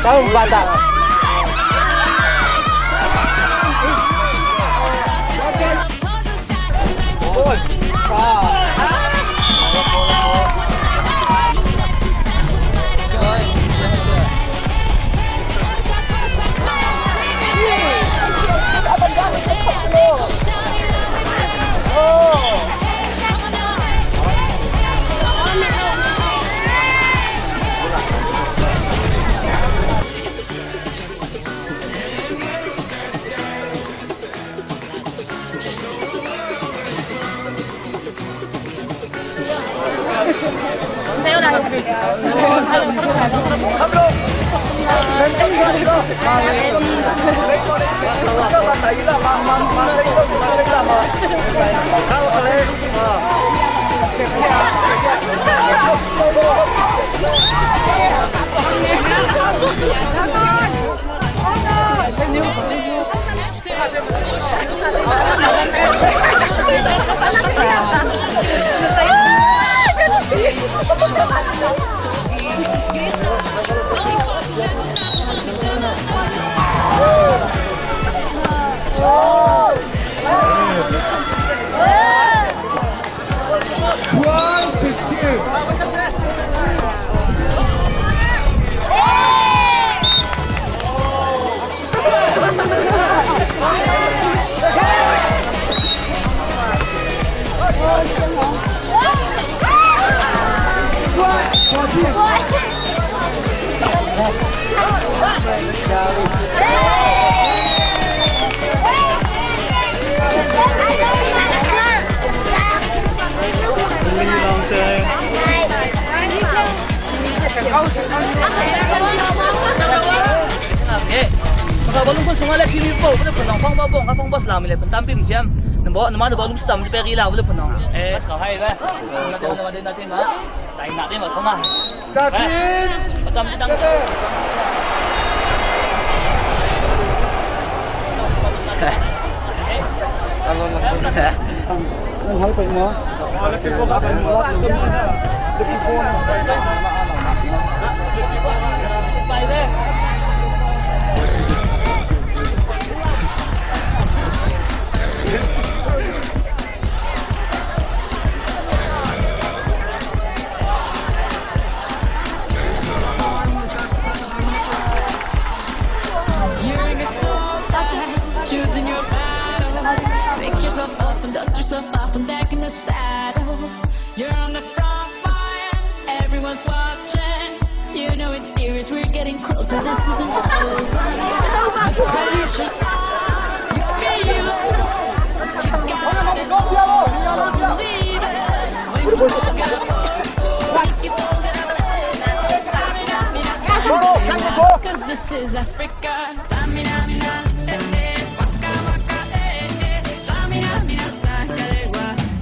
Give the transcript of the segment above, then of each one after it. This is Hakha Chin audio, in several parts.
Tahu bata.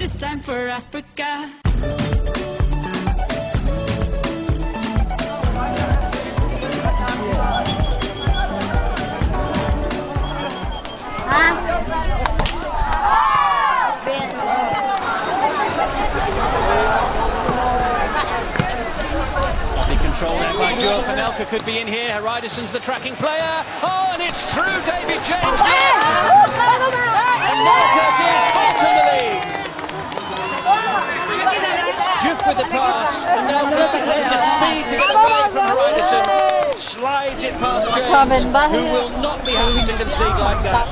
This time for Africa. Diouf. Anelka could be in here. Hreidarsson's the tracking player. Oh, and it's through David James. Yes! Anelka gives Bolton the lead. Diouf with the pass. Anelka with the speed to get away from Hreidarsson. Slides it past James, who will not be happy to concede like that.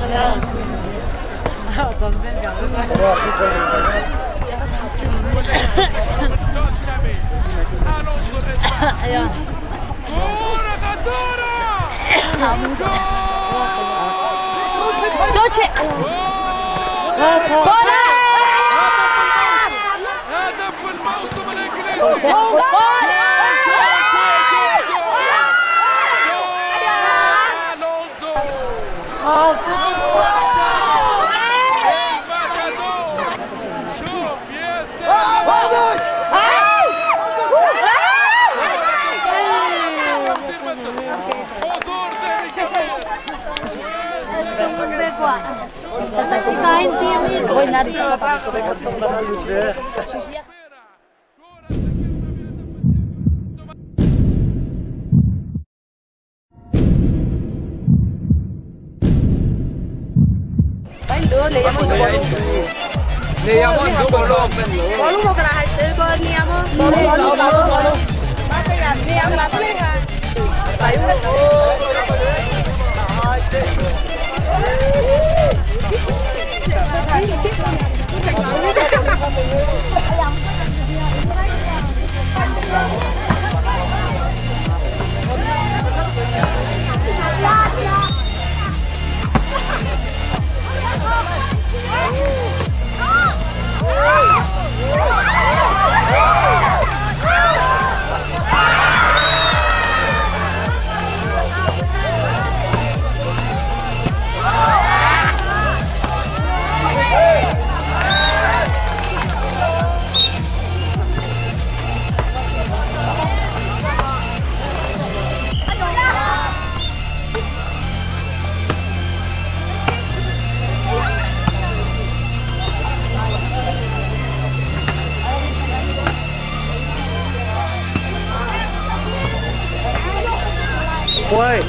Play.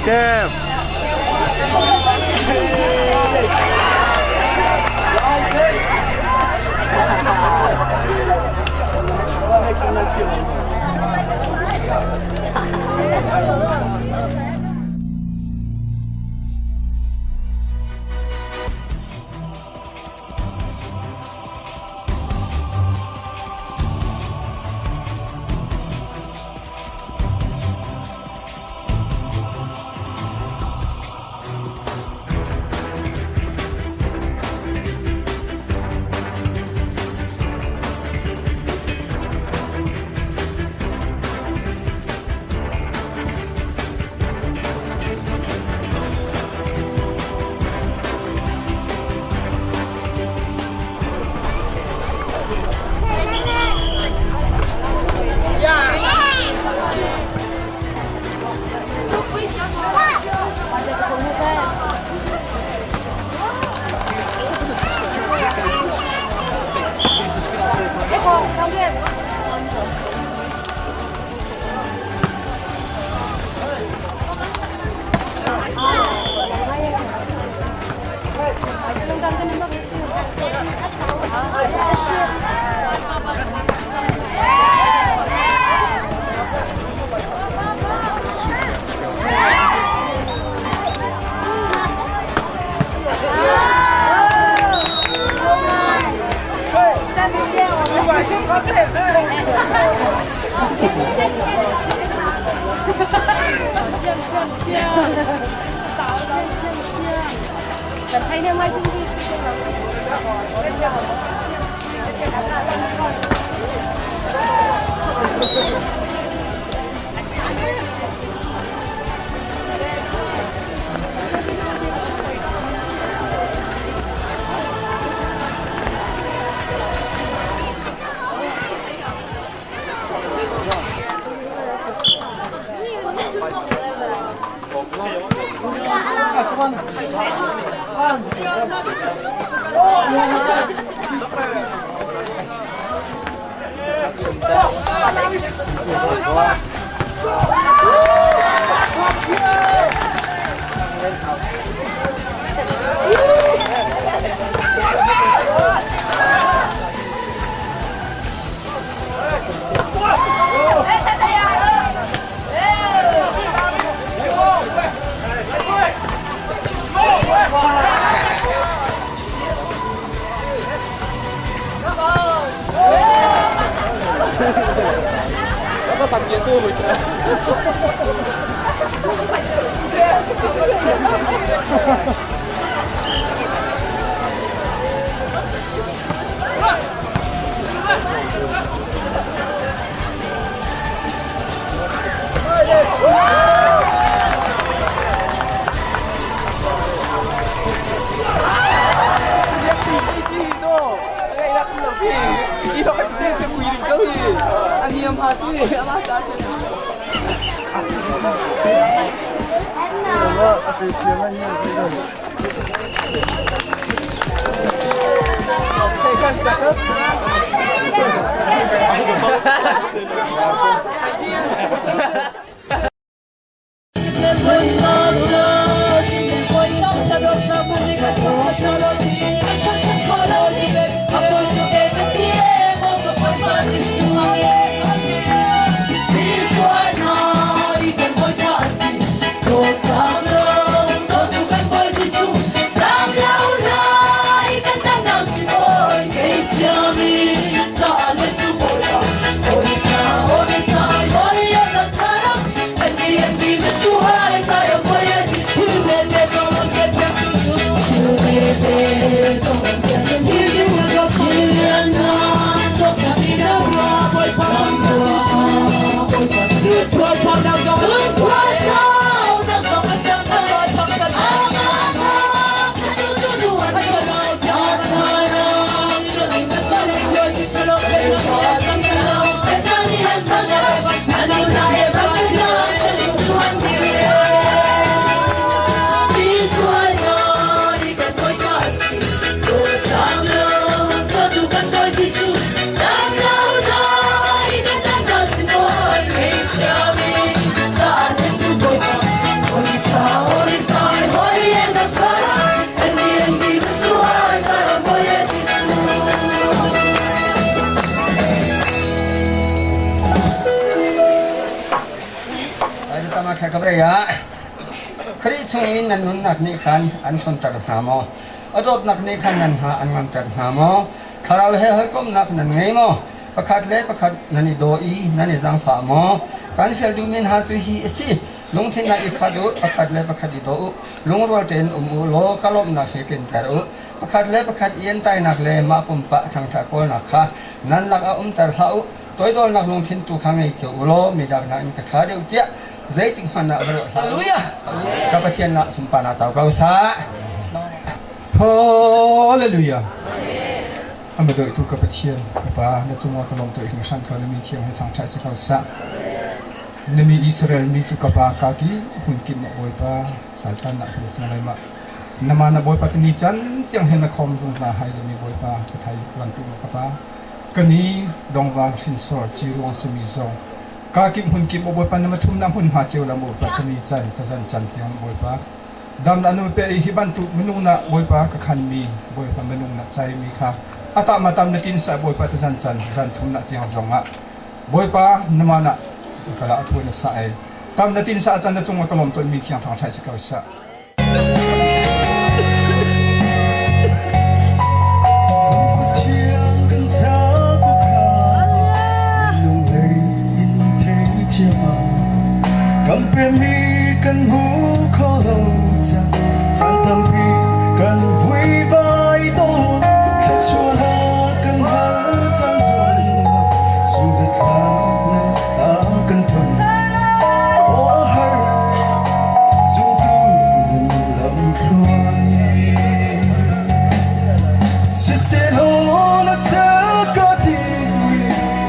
Cam. Khrih chungin nan nunnak nih khan an hlonter hna maw? A dawtnak nih khan nan hna an ngamter hna maw? Thlarau he hawikomhnak nan ngei maw? Pakhat le pakhat nan i daw i nan i zaangfah maw? Kan fial duhmi hna cu hi a si: lungthin ah i khat u, pakhat le pakhat i daw u, lungrual tein um u law ka lawmhnak hi tlinter u. Pakhat le pakhat i entainak le mah pumpak ṭhangṭha kawlnak kha nan lakah umter hlah u. Toidornak lungthin tu kha ngei cio u law midang nakin ka ṭha deuh tiah zeitik hmanh ah va ruat hlah. Hallelujah! Ka Pathian nak sunparnak sau ko sah. Hallelujah! Ama dawihtu ka Pathian, ka Pa, na cungah ka lawm tuah hringhran ko na mi thiang he thangṭhat si ko sah. Na mi Israel mi cu ka pa ka ki hun kim ma Bawipa saltan nak hun sing lai ma. Nama na Bawipa tani can tiang he na khom zungzal hai le mi Bawipa ka thai bantuk ma ka pa. Kani dongva hrinsor ci ruang simi zong ka kim hun kim Bawipa na ma thum na hun hma ceu la Bawipa kani can tazan can tiang Bawipa Dam na nu pe i hi bantuk minung na Bawipa ka khanmi Bawipa minung na caimi kha a tam a tam na tin sa Bawipa ta zan can zan thum na tiang zong ah Bawipa nama na kala athu na sa ai tam na tin sa chan na cung ka lom ton mi thiang thang thai si ko sa. Kan pemi kan hmu kho lo caan tampi kan vuivai tawn thluachuahnak kan hal caan zong sungzatlaknak a kan ton aw har zumtu nun lamthluan Siselaw na ka ti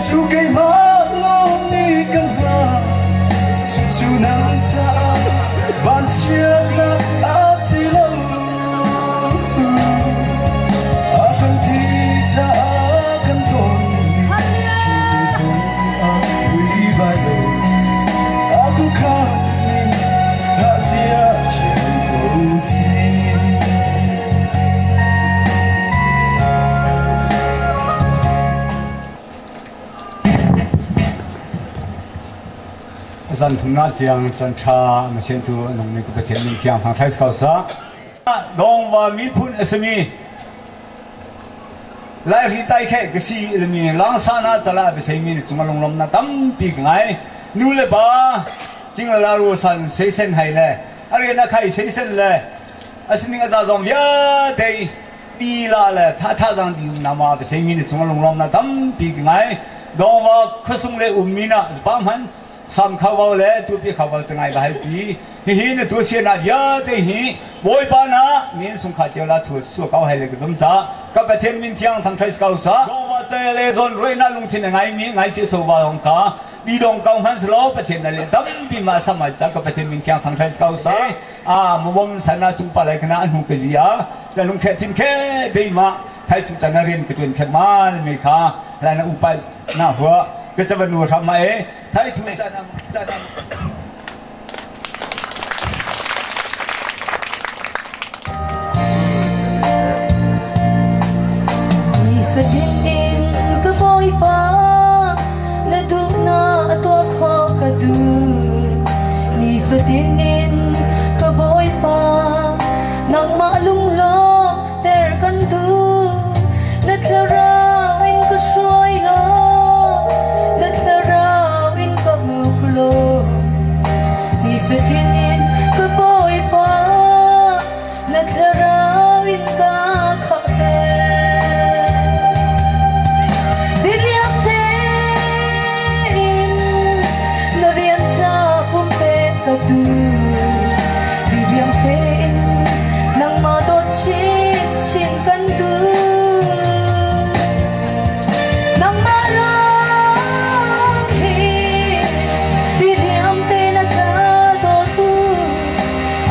cu keimah lawng nih kan hngalh cucu nang caah vanchiatnak a si lo a kan ti caah kan tonmi thil zeizong ah vuivai lo a khuakhan ning hlah thiam ko si. Zan thumnak tiang chan ṭha na siantu nungmi ka Pathian min thiang thang thai ko sa. Dongva miphun a simi. Laihri tai khe ka si ilmi langsana cala biseimi ni cunga lunglom na tampi ka ngai. Nu le ba cingla ru san seisen hai le arian a khai seisen le asining aza zong vialte ti la le tha tha zang di um nama biseimi ni cunga lunglom na tampi ka ngai. Dongwa khasung le ummi na zpa man sam kho vo le tupi kho vo cangai va hai pi hihi na tu sia na vialte hi Bawipa na min sung kha cio la thu su kau hai le ka zum ca ka Pathian min thiang thang thais kau sa wa che le zon roi na lungthin ngai mi ngai si so wa hong ka di dong kau han slo Pathian na le dam pi ma sama cha ka Pathian min thiang thang thais kau sa a mawm sana chung pa lai khana anu ka zia cha lung khe thin khe dei ma thai chu chana rin ka tun khe mal mi kha la na upai na hua ka chavanu ram ma e thai thu chan chan Nifatin in ka Bawipa na duhnak tuah khawh ka duh. Nifatin in ka Bawipa nangmah lunglawm ter kan duh. Na thlarau in ka hruai law, na thlarau in ka uk law. Nifatin in ka Bawipa na thlarau in ka khahter. Diriam tein na rian ca pumpek ka duh. Diriam tein nangmah dawt chinchin kan duh. Nangmah lawng hi diriam tein a ka dawtu,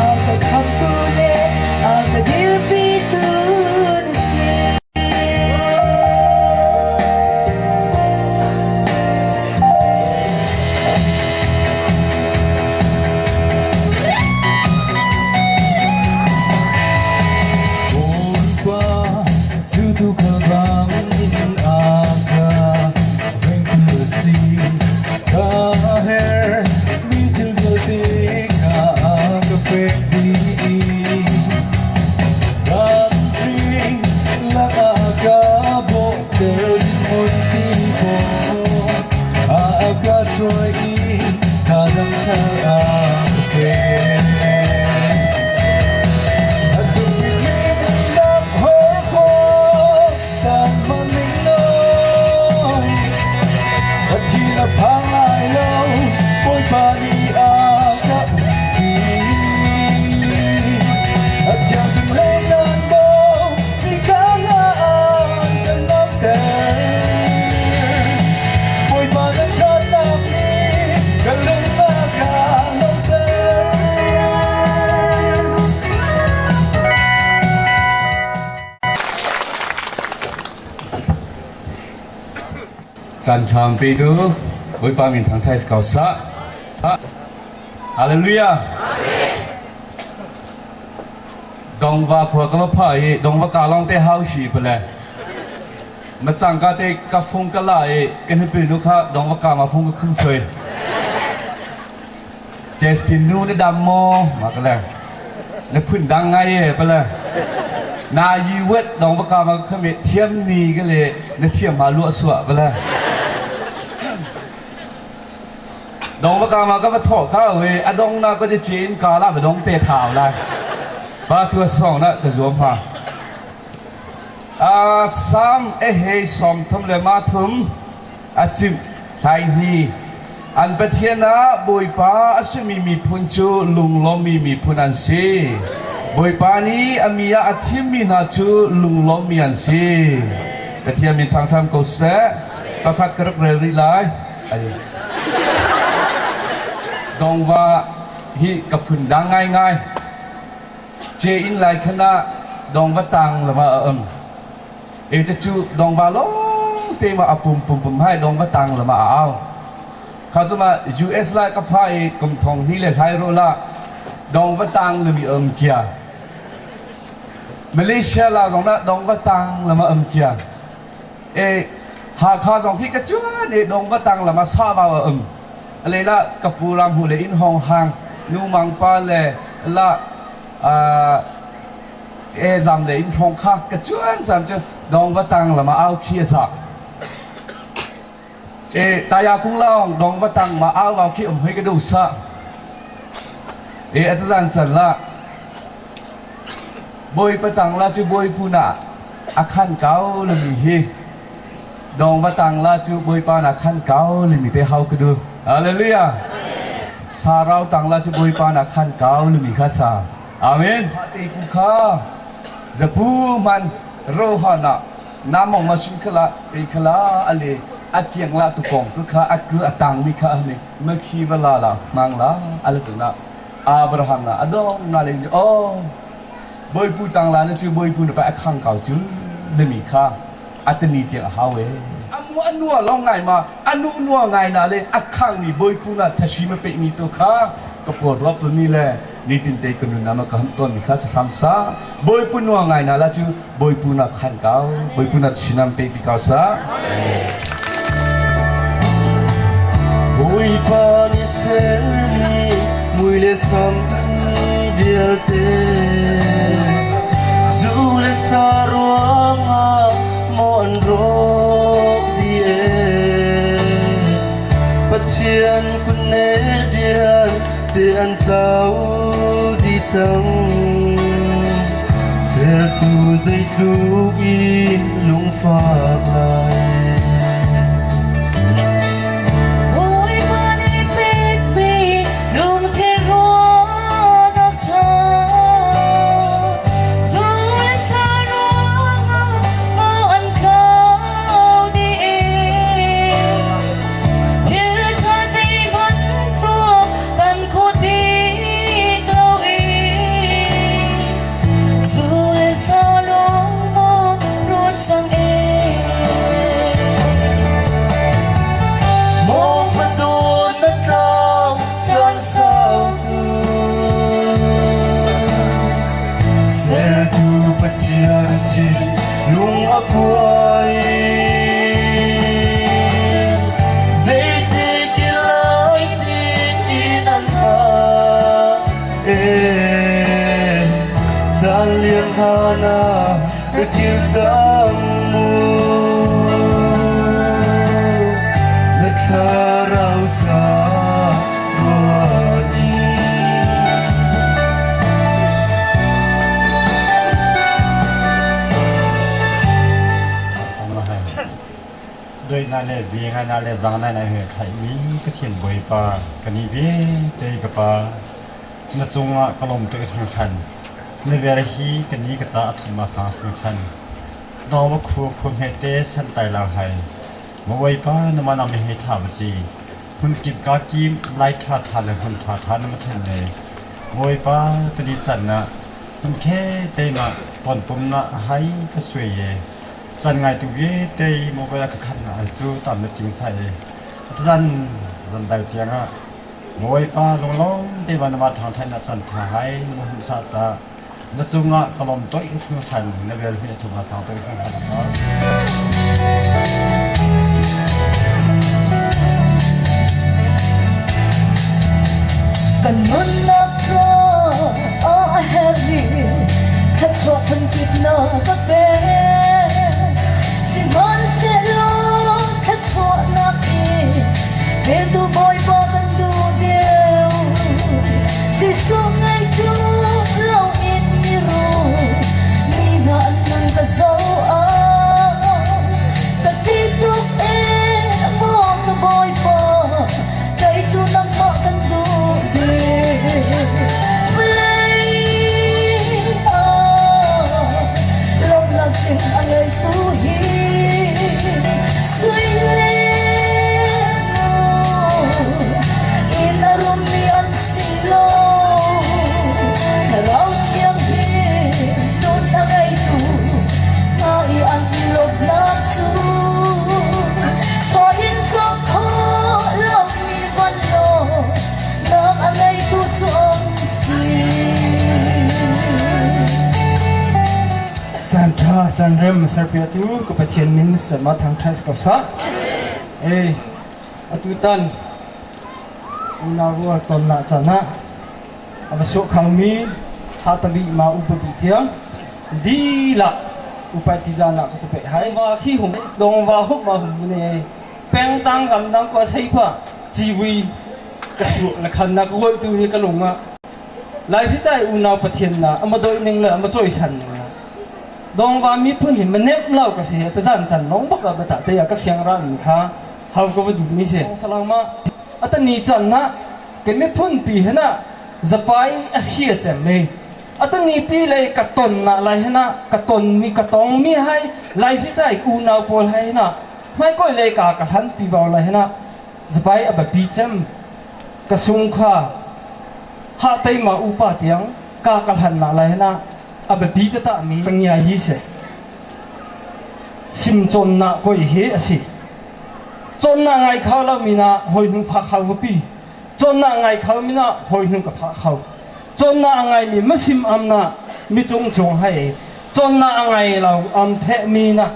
a ka khamtu le a ka dirpitu na si. Bawipa cu tuukhal bangin a ka vengtu a si. Ka herh mi thil vialte kha a ka pek dih. Ramṭhing lakah ka bawhter hmun ti paw a ka hruai i thazang thar a ka pek. A duhnak hawikom tan hmanning law ka thin a phang lai lo Bawipa nih a ka umpi. A thiangthunh le nan bo ni ka an kan lamter. Bawipa nan ṭhatnak nih ka lung a ka lawmhter. Caan ṭha petu Bawipa min thangṭhat ko sah. Hallelujah. Dongva khua ka va pha i dongva ka lawng te hau shi pale. Ma cang ka te ka fung ka la i ka hnipi nu kha dongva ka ma fung ka khum soi. Justin nu na dam maw? Ma ka le. Na phun dang ngai e pale. Na yi wet dongva ka ma khame thiam ni ka le na thiam ma lua suwa pale. Dong va ka ma ka va thawh ka we a dong na ka cin ka la va dong te thau lai ba tua song na ka zuam ha a sam e he som thum le ma thum a chim thlai ni an Pathian ah Bawipa a simi miphun cu lunglawmmi miphun an si. Bawipa nih a mi ah a thimmi hna cu lunglawmmi an si. Pathian min thangtham ko seh. Pakhat ka rak rel rih lai. Dongva hi ka phun dang ngaingai. Ce in lai khan ah dongva tang lama a um. E te cu dongva lawng te ma a pum pum pum hai dongva tang lama a au. Kha cu ma US lai ka pha i kum thong ni le hlai ro la dongva tang lami um kia. Malaysia la zong dah dongva tang lama um kia. E Hakha zong khi ka cuan e dong va tang lama sa va a um ale la ka pu ram hu le in hong hang nu mang pa le la e zam le in thong kha ka cuan cam cu Dong va tang lama au khi a za. E taya kung laong dong va tang ma au au khi um hoi ka du sa. E atazan chan la boi patang la chu boi pu na akhan kau le mi hi dong va tang la chu boi pa na khan kau le mi te hau ka du. Hallelujah. Sa rau tang la chu boi pa na khan kau le mi kha sa. Amen. Te ku kha zapu man rohana namong ma sin khala pe khala ale akiang la tu kong tu kha akku atang mi kha ne ma khi wala la mang la ala na Abraham na adong na le o boi pu tang la na chu boi pu na pa akhang kau chu le mi kha atani tiang a hawe amu anua long ngai ma anu nua ngai na le akhang mi boi pu na thashi ma pe mi to kha ka por rop mi le nitin te kanu na ma ka ham ton mi kha sa pham sa boi pu nua ngai na la chu boi pu na khan kau boi pu na chinam pe pi kau sa. Bawipa nih sermi mui le sam vialte zu le sa ruangah maw an rawk dih ee. Pathian kutne vialte an tlau dih cang. Sertu zeitluk in lungfak lai. Bawipa nih pekmi lungthin ruahnak ṭha. Zu le sa ruangah maw an tlau dih. Thil ṭha zeihmanh tuah kan kho ti lo i zu le sa lawng maw ruat cang ee. Maw fadawt na tlau caan sau tu. Sertu Pathian chin lung a kuai. Zeitik i lai tiin an hngah ee. Caan liam hlan ah ka kir cang mu. Na thlarau ca ruat in. Doina le Vengana le Zangna na he khai mi Pathian Bawipa kan i ve te ka pa na cungah ka lawm tuk hringhran na vel hi kan ni ka ca a thum a sang hringhran dawng wa khu khu hme te san tai lang hai ma Bawipa na ma nam he tha ba chi hun kip ka kim lai tha tha le hun tha tha na ma then le Bawipa tani chan na hun khe te ma ton pum na hai ka sui ye Can ngai tu vialte mobile ka khat na cu tam na ting sai e. Zan zan dai tiang ah Bawipa lunglawm te van ma thang than na chan tha hai na mu sa ca na cungah ka lawm toi hringhran na vel hi thuma sang toi hringhran ka. Kan nunnak cu a herhmi thluachuah phunkip na ka pek. Sihmanhsehlaw thluachuahnak i petu Bawipa kan duh deuh. Jesuh ngeitu loin miru mi hna an nun ka zoh ah ka ṭih tuk ee maw ka Bawipa kei cu nangmah kan duh bik. Vawlei ah lawmhnak in a ngeitu hi sui le ngun in a rummi an si lo. Thlarau Thianghlim nun a ngeitu hna i an lawmhnak cu saw in sawk khawh lomi vanlawngnak a ngeitu cu an si. Caan ṭha caan rem serpiatu ka Pathian min sama thangṭhat si ko sah. Ei, atutan unau rual tonnak caan ah a va sawhkhangmi hatabi ma upa bi tiang dilah Upai tizana ka sape hai wa khi hum dong wa hum ma hum ne peng tang ram dang ko sei pa ciwi ka su la khan na ka hoi tu ni ka lunga lai si tai unau Pathian na ama doi ning le ama choi san ning la dong wa mi phun hi manep lau ka se ta zan chan long bak ba ta te ya ka fiang ra mi kha hau ko ba du mi se salama ata ni chan na ke mi phun pi hna zapai a hia chem me ata ni pi le ka ton na lai hna ka ton mi ka tong mi hai lai si tai unau pawl hai na mai koi le ka ka han pi waw lai hna zapai a ba pi chem ka sung kha ha tei ma upa tiang ka ka han na lai hna a ba pi ta ta mi pangya hi se sim chon na koi hi asi chon na ngai kha lo mi na hoi nu pha khau pi chon na ngai kha mi na hoi nu ka pha khau chon na ngai mi masim am na mi chung chung hai chon na ngai lo am the mi na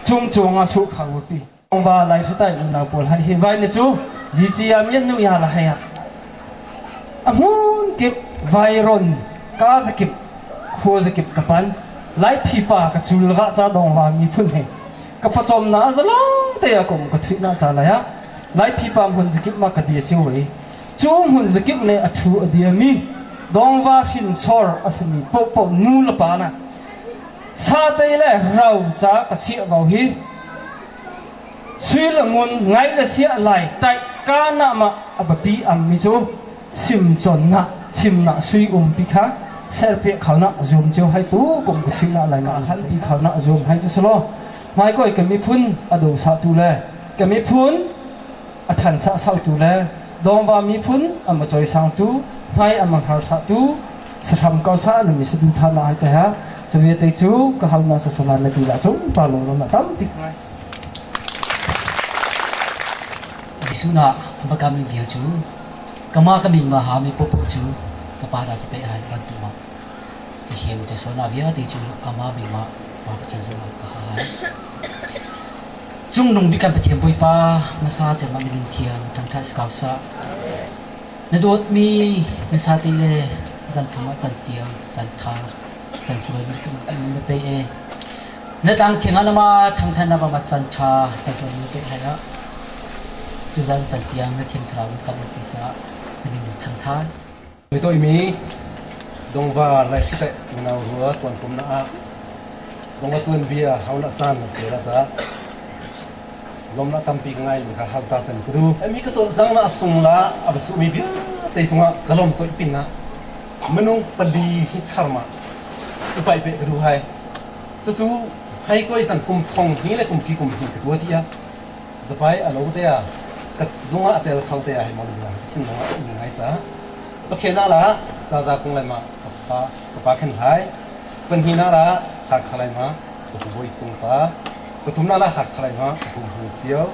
chung chung a su khau pi wa lai thai u na pol hai hi vai ne chu ji chi am yen nu ya la hai a amun kip vai ron ka zakip khuo zakip kapan lai phi pa ka chul ga cha dong wa mi phun he ka pachom na zalong te a kum ka thui na cha la ya lai phi pa hun zakip ma ka dia chiu wei chu hun zakip le a thu a dia mi dong wa hin sor asmi po po nu la pa na sa te le rau cha ka si bau hi sui la ngun ngai la sia lai tai ka na ma abapi am mi chu sim chon na thim na sui um pi kha ser pe khau na zoom chiu hai pu kum ku thui na lai ma hal pi khau na zoom hai chu slo mai koi ka mi phun ado sa tu le ka mi phun a than sa sau tu le dong wa mi phun ama choi sang tu mai ama har sa tu saram kau sa lu mi su tha na hai ta ha chwe te chu ka hal na sa sala na bi la chu pa lo na tam pi Jesuh na bakami bia cu kama ka min ma ha mi popo cu ka pa ra pe hai ban tu ma ti hiam te so na via te chu ama mi ma pa pa chan zo ka ha hai chung nung bi kan pathian boi pa masa cha ma min thiang thang tha skau sa na dot mi na sa ti le zan thama zan tiang zan tha zan soi mi mi pe e na tang thiang ana ma thang than na ba ma chan tha chan soi mi pe hai a tu zan chan tiang na thiang thlarau kan pi cha na min thang tha Tôi mi dongva lai site ngau rua tuan pum na a dongva tuan bia hau na chan pe la za lom na tampi ngai mi kha hau ta chan kudu mi ka chol jang na sung la abasu mi bia te sunga kalom toi pin na menung pali hi charma upai pe ru hai chu chu hai koi chan kum thong hi le kum ki kum hi ka tua tia zapai alo te a ka zunga atel khau te a hai mon bia thin zonga ngai sa โอเคna la ta za kung lai ma ka pa ka pa khen lai pan hi na la ha khalai ma ka pu boi chung pa pathum na la ha khalai ma ka pu hu chiao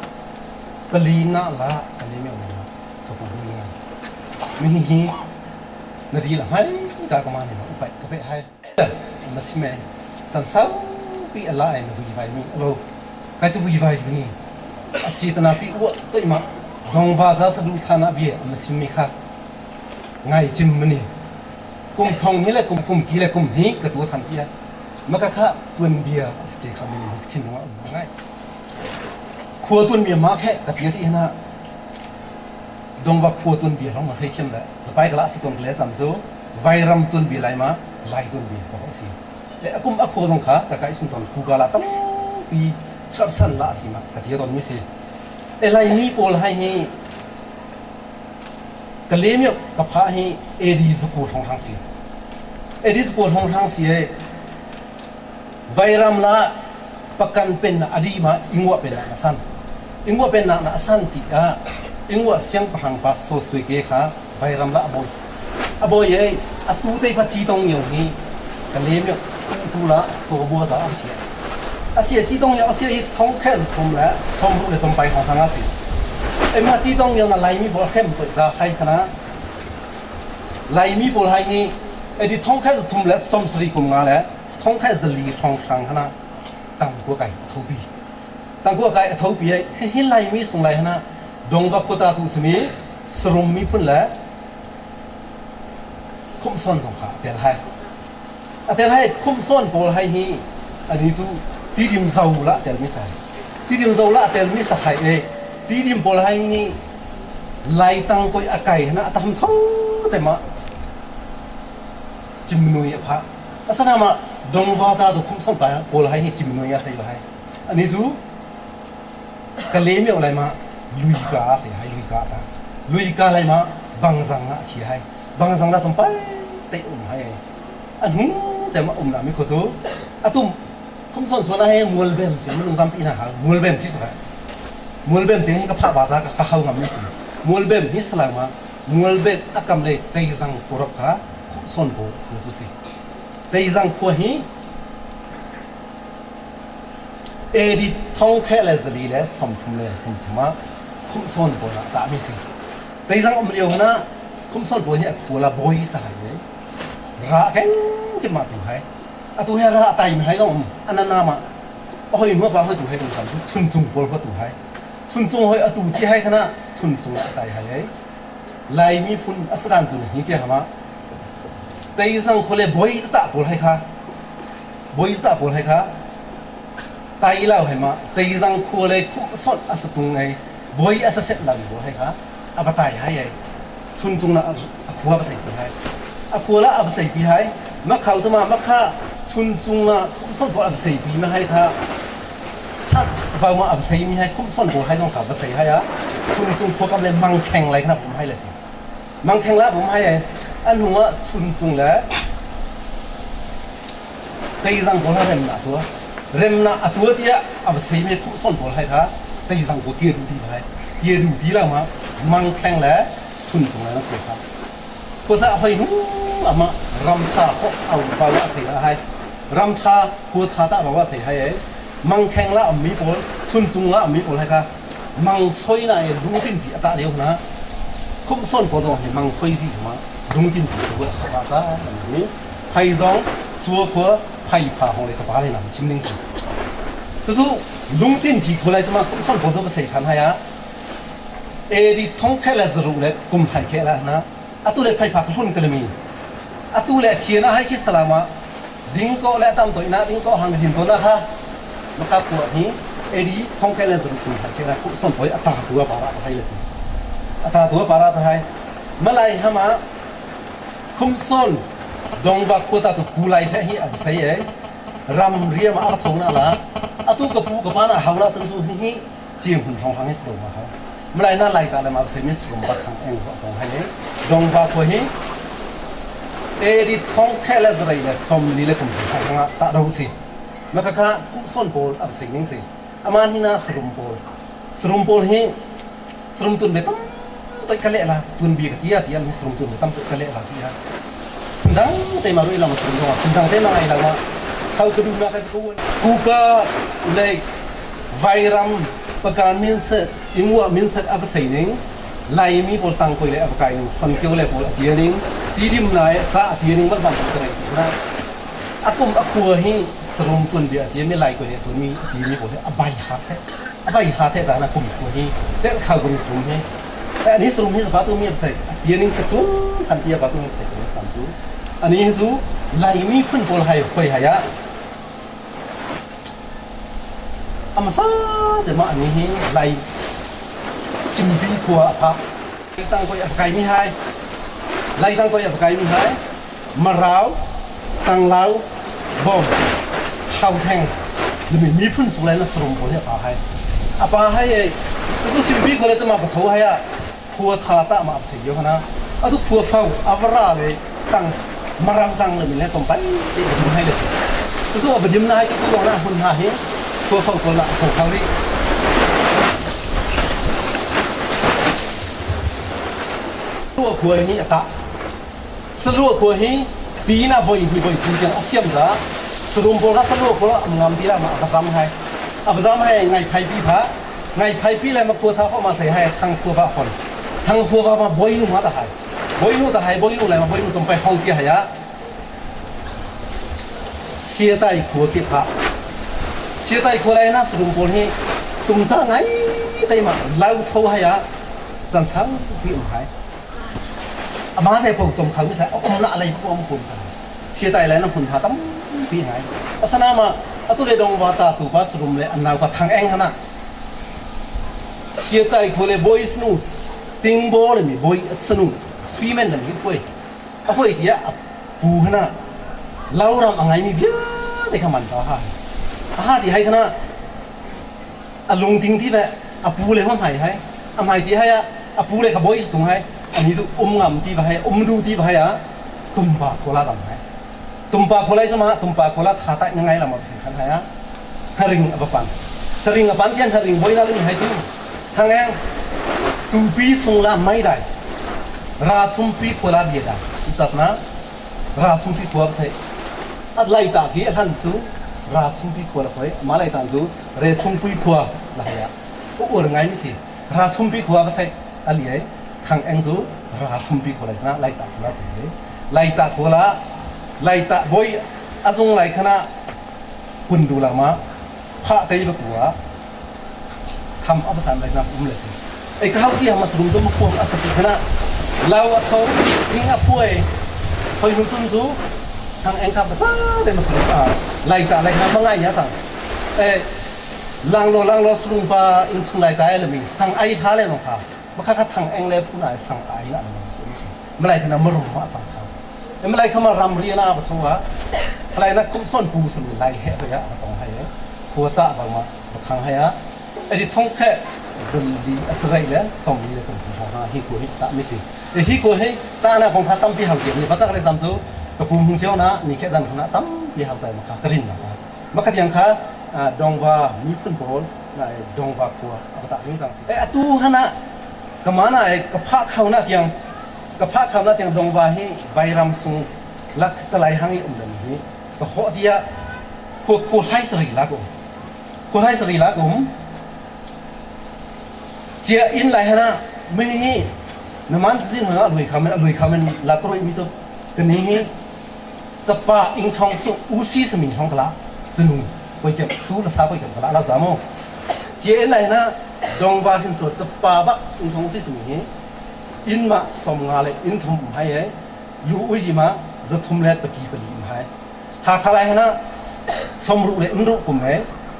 pali na la ka le me ma ka pu hu nga mi hi hi na di la mai ka ka ma ni ma upai ka pe hai ma si me chan sau pi ala ai na vui vai mi alo kai chu vui vai ni asi ta na pi wa toi ma dong va za sa du tha na bi ma si mi kha ngai chim mani kum thong hi le kum kum ki le kum hi ka tu than tia ma ka kha tuan bia ste kha mi ni chin wa ngai khua tuan bia ma khe ka tia ti na dong wa khua tuan bia long ma sei chem da zapai kala si ton kle sam chu vai ram tuan bia lai ma lai tuan bia ko si le akum a khua jong kha ka kai sun ton ku ka la tam pi char san la si ma ka tia ton mi si e lai mi pol hai hi กะเลมีกะพะฮีเอดีสกูทองทางสีเอดีสกูทองทางสีไวรัมละประกันเป็นอดีมาอิงวะเป็นนะสันอิงวะเป็นนะสันติอะอิงวะเสียงประหังปะโซสวยเกค่ะไวรัมละอบอยอบอยเออตูเตปะจีตงยงฮีกะเลมีตูละโซบัวตาอาเซียอาเซียจีตงยงอาเซียทองแค่จะทมและสมรู้เลยสมไปของทางอาเซียไอ้มาจีตงยงน่ะไลมีบอลเข้มตัวจะให้คณะไลมีบอลให้นี่ไอ้ที่ท้องแค่จะทมและสมศรีกุมงาและท้องแค่จะลีทองครั้งคณะตั้งกัวไก่ทบีตั้งกัวไก่ทบีไอ้ให้ไลมีส่งไลคณะดงวักตาตุสมีสรุมมีพุ่นและคุ้มซ่อนตรงขาเดี๋ยวให้ Atel hai khum sawn pawl hai hi ani cu tidim zo la tel mi sai. Tidim zo la tel mi sa hai e. Tidim pawl hai hi lai tang koi a kai na atam tho chai ma chimnui a pha. Asana ma dongva ta tu khum sawn pa pawl hai hi chimnui a sei hai. Ani cu ka le meo lai ma lui ka sei hai lui ka ta. Lui ka lai ma bangzang ah thi hai. Bangzang la sampai te um hai. An hung cem um na mi kho cu atum khum son suan he mual bem si mulung tampi na hal mual bem khi sa mual bem te ka pha ba ta ka hau ngam mi si mual bem hi salang ma mual bem akam le teizang khurap kha khum son ko khu chu si teizang khua hi edi thong khe le zali le somthum le kum thuma khum son ko na ta mi si teizang um lio na khum son bo hi a khu la boi sa hai le ra keng ke ma tu hai atu he ra tai mi hai dong anana ma hoi hua pa hoi tu hai dong sam chun chung pol ho tu hai chun chung hoi atu ti hai khana chun chung tai hai ai lai mi phun asadan chu hi che hama tei sang khole boi ta pol hai kha boi ta pol hai kha tai lao hai ma tei sang khole khum son asatung ai boi asa set la bo hai kha avatai hai ai chun chung na akhua ba sai pi hai akhua la ab sai pi hai ma khau chama ma kha chun chung na khum son bo ab sai pi ma hai kha chat ba ma ab sai mi hai khum son bo hai nong kha ba sai hai a chun chung khua kam le mang kheng lai khna bum hai le si mang kheng la bum hai ai an hunga chun chung le tei zang bo la rem na tua rem na atua tia ab sai mi khum son bo hai kha tei zang bo kia du ti hai kia du ti la ma mang kheng le chun chung le na ko sa ko sa hoi nu ama ram tha ho au ba wa sei la hai ram tha ko tha ta ba wa sei hai ai mang kheng la mi pawl chun chung la mi pawl hai kha mang soi na e lung tin pi ata deu na khum son po do he mang soi ji ma lung tin pi ko ba cha ni phai zong suo khua phai pha hong le ka ba le nam sim ning si tu chu lung tin pi ko lai chama khum son po do ba sei khan hai a eri thong khe la zaru le kum thai khe la na atu le phai pha thun ka mi atu le thiana hai khi salama ding ko le tam to ina ding ko hang din to na kha maka pu hi eri thong khe la zaru kum thai khe la ku son poi ata tua para thai le si ata tua para thai malai hama khum son dong ba khota tu pulai the hi ab sai ai ram riam a thong na la atu ka pu ka pa na haula chang chu hi hi chiang hun thong hang is do ma ha malai na lai ta le ma se mis rum ba khang eng ho tong hai dong ba ko hi eri thong khe la zrai le som li le kum thong hanga ta ro si ma ka kha ku son pol ab sing ning si aman hi na srum pol srum pol hi srum tun be tam toi ka le la tun bi ka tia tia mi srum tun be tam toi ka le la tia dang te ma rui la ma srum dong dang te ma ai la ma khau ka du ma ka ku ku ka le vairam pakan min se ingwa min set ab sei ning lai mi pol tang koi le ab kai ning son kyo le pol atia ning ti dim nai cha atia ning ban ban ka rai na akum akhua hi srum tun bi atia mi lai koi le tun mi ti mi pol abai ha the abai ha the ta na kum khua hi te khau ko ni srum hi ani srum hi ba tu mi ab sei atia ning ka chu than tia ba tu mi sei sam chu ani chu lai mi phun pol hai khoi ha ya amasa che ma ani hi lai simbi khua pha tang koi kai mi hai lai tang koi kai mi hai marau tang lau bom hau theng mi mi phun su lai na srum bo he pa hai apa hai e tu simbi khole ma pa tho hai a khua tha ta ma se yo na atu khua phau avra le tang marau tang le mi le tom pai te dum hai le si tu su abadim na hai tu tu na hun ha hi khua phau ko la so khau ri ตัวขัวhi ata สลัวขัวhi ตีน่ะบ่อยhiบ่อยthu chang asiam za srum bol ga salua ko ngam ti la ma ka zam hai ab zam hai ngai phai pi pha ngai phai pi lai ma ko tha ho ma sai hai thang khua ba khon thang khua ba ma boi nu ma ta hai boi nu ta hai boi nu lai ma boi nu chom pai hong ki ha ya sia tai khua ki pha sia tai khua lai na srum bol hi tum cha ngai tai ma lau tho ha ya chan chang pi um hai ama te pong chom khang mi sai om na lai pom pom sa Siatai le na hmun ha tampi ngai. Asana ma atu le dong wa ta tu pa sarum le an nau pa thang eng hana. Siatai khu le boy snu ting bo le mi boy snu swimen le mi pui. A hoi tia a pu hana lauram a ngai mi vialte kha man cha ha. A ha ti hai khana a lungting ti ve a pu le hom hai hai a hmai ti hai a pu le kha boy tung hai ani zu um ngam ti va hai um du ti va hai a tumpa khola zam hai tumpa kholai sama tumpa khola tha ta ngai lam sin khan hai a haring aba pan haring a pan tian haring boy na ling hai chu thangeng tupi sung la mai dai ra sum pi khola bia da chasna ra sum pi khua sai at lai ta khi han chu ra sum pi khua la khoi ma lai tan chu re chung pui khua la ya u ur ngai mi si ra sum pi khua ba sai ali ai thang eng chu ra sum pi khua lai na lai ta khua se lai ta khua la lai ta boi azung lai khana kun du la ma pha te ba kuwa tham abasan lai na um le si ai ka hau ki ma srum dum khuam asati khana lau a tho thing a phuai hoi nu tum zu thang eng ka ba ta de ma srum a lai ta lai na ma ngai nya chang e lang lo lang lo srum pa in chung lai ta le mi sang ai tha le nong kha ma kha kha thang eng le phu na sang ai la na su si malai khana ma rum ma chang kha e malai khama ram ri na ba thowa malai na kum son pu sum lai he ba ya tong hai khua ta ba ma ba thang hai a ai thong khe zali asrai le som ni le kum ha hi ko hi ta mi si e hi ko hi ta na kong kha tam pi hau ni ba chak le zam chu ka pum hung chiao na ni khe zan khana tam pi hau zai ma kha karin na cha ma kha tiang kha dongwa mi phun bol na dongwa khua aba ta ning chang si e atu hana kamana e ka pha khau na tiang ka pha khau na tiang dongwa hi bairam sung lak talai hangi um lam hi ka ho dia khu khu hai sri la ko khu hai sri la ko chia in lai hana mi hi naman zin ha lui khamen lui khamen la ko mi chu kani hi chapa ing thong su u si smin thong la chunu koi kem tu la sa koi kem la la za mo chia in lai na dong wa hin so chapa ba ing thong si smin hi in ma som nga le in thum hai ai lu ui ji ma za thum le paki pali hai ha kha lai hana som ru le in ru kum hai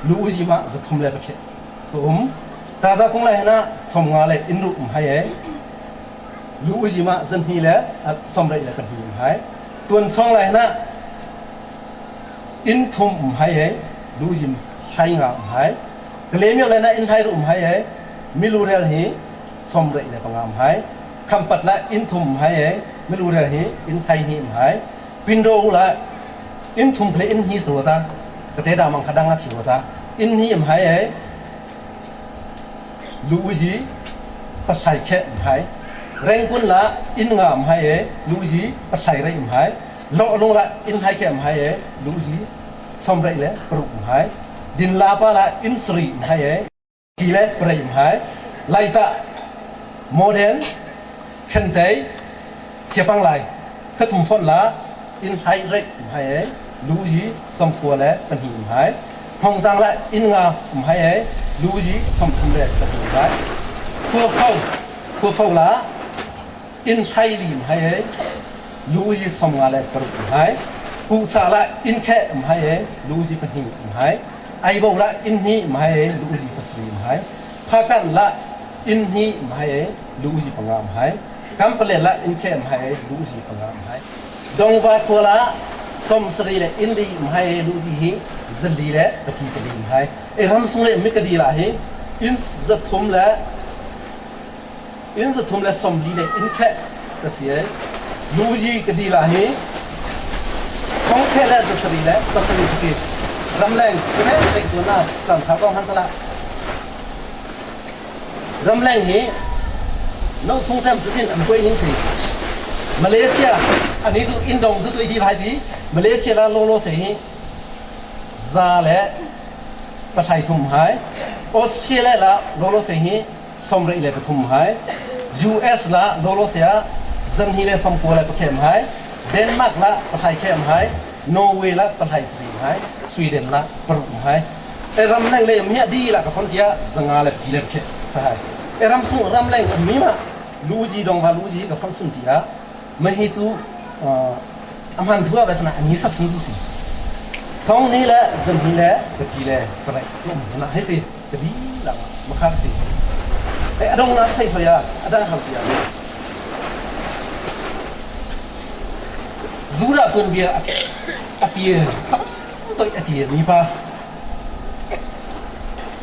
lu ui ji ma za thum le pakhe um ta za kong lai hana som nga le in ru um hai ai lu ui ji ma zan hi le som rai le kan hi hai tuan chong lai hana in thum um hai ai lu jim hai nga um hai klem yo lai na in hai ru um hai ai mi lu rel hi som rai le pangam hai kham pat la in thum hai ai mi lu rel hi in hai hi um hai pin ro la in thum phle in hi so za ka te da mang khadang a thi za in hi um hai ai lu ji pasai khe um hai reng kun la in nga um hai ai lu ji pasai rai um hai lo long la in hai khe um hai ai lu ji som rai le pru um hai din la pa la in sri um hai ai ki le prai um hai lai ta modern khen te siapang lai kha thum phon la in hai rai um hai ai lu ji som khua le pahnih um hai hong tang la in nga um hai ai lu ji som thum le pahnih um hai khua phau la in hai li um hai ai lu ji som nga le paruk um hai pu sa la in khe um hai ai lu ji pahnih um hai ai bo la in hi um hai ai lu ji pasri um hai pha kan la in hi um hai ai lu ji panga um hai kam pale la in khe um hai ai lu ji panga um hai dong wa khua la som sri le in li um hai ai lu ji hi zali le paki pali um hai e ram sung le mi ka di la hi in za thum le in za thum le som li le in khe ka si ai lu ji ka di la hi thong khe le za sri le ka sri ka si ram leng chune te tu na chan sa kong han sala ram leng hi no sung sem chu in am koi ning si Malaysia ani chu in dong chu tui ti phai pi Malaysia la lo lo se hi za le pasai thum hai Australia la lo lo se hi som rai le pathum hai US la lo lo se zan hi le som ko le pakhem hai Denmark la pasai khem hai Norway la pasai sri hai Sweden la parum hai e ram leng le mi di la ka phon tia zanga le pi le khe sa hai e ram sung ram leng mi ma lu ji dong wa lu ji ka phon sun tia ma hi chu Amhan thua ve sana ani sa sung su si. Thong ni le zan ni le ka ti le ka rai um na he si ka di lang makha si. Ai adong na sai soya adang hau tia. Zura tuan bia atie tam toi atie mi pa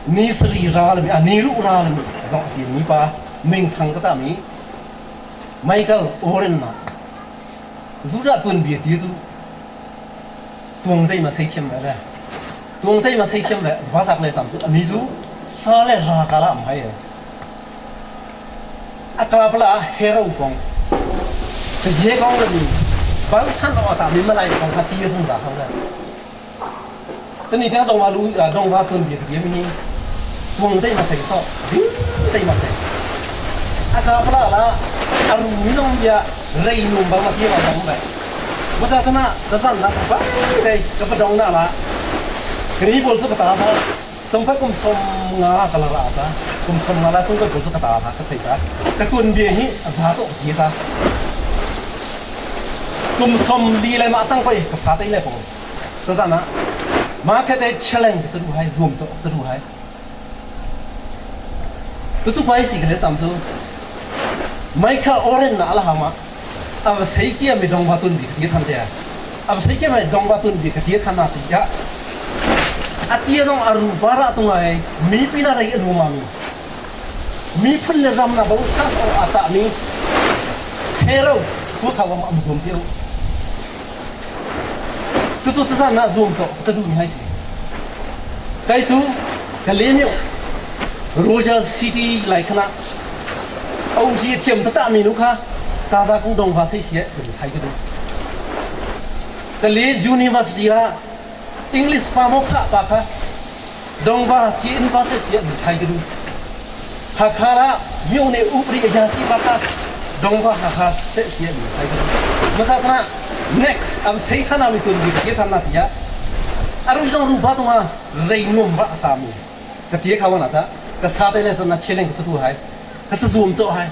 ni sri ra le mi ni ru ra le mi zong atie mi pa ming thang ta ta mi Michael Oren na Judah tuanbia ti cu tuang dei ma sei thiam ve le tuang dei ma sei thiam ve zba sak le sam cu ani cu sa le ra ka la am hai a ka pala hero kong te ye kong le mi bang san o ta mi malai kong kha ti rung ra khang le tani tang dong wa lu dong wa tuan bia ti mi hi tuang dei ma sei so ding dei ma sei a ka pala la a ru mi nong bia rei num bang ma ti ma dong ve ma za tana da zan na ba dei ka pa dong na la kri bol chu ka ta tha chong pa kum som nga ka la ra cha kum som nga la chung ka bol chu ka ta tha ka sei ta ka tuan bia hi za to ti sa kum som li le ma tang pai ka sa tai le pong ta zan na ma khe te challenge ka tu hai zoom cho ka tu hai tu su pai si ka le sam chu Michael Oren na ala hama av sei kia mi dong ba tun bi ka ti than te av sei kia mi dong ba tun bi ka ti than na ti ya atia zong aru bara tungai mi pina rei anu ma mi mi phun le ram na bo sa o ata mi hero su kha wam am zoom tiu tu su tu san na zoom cho ta du mi hai si kai chu ka le mi Roger City lai khana au si thiam ta ta mi nu kha ta za kung dong va sei sie ka thai ka du ka le University la English pa mo kha pa kha dong va chi in pa se sie thai ka du Hakha la myo ne u pri agency pa kha dong va Hakha se sie thai ka du ma sa sana nek am sei thana mi tun bi ka than na tia aru jong ru ba tunga rei nom ba sa mi ka tia kha wana cha ka sa te le na chileng ka tu hai ka sa zoom cho hai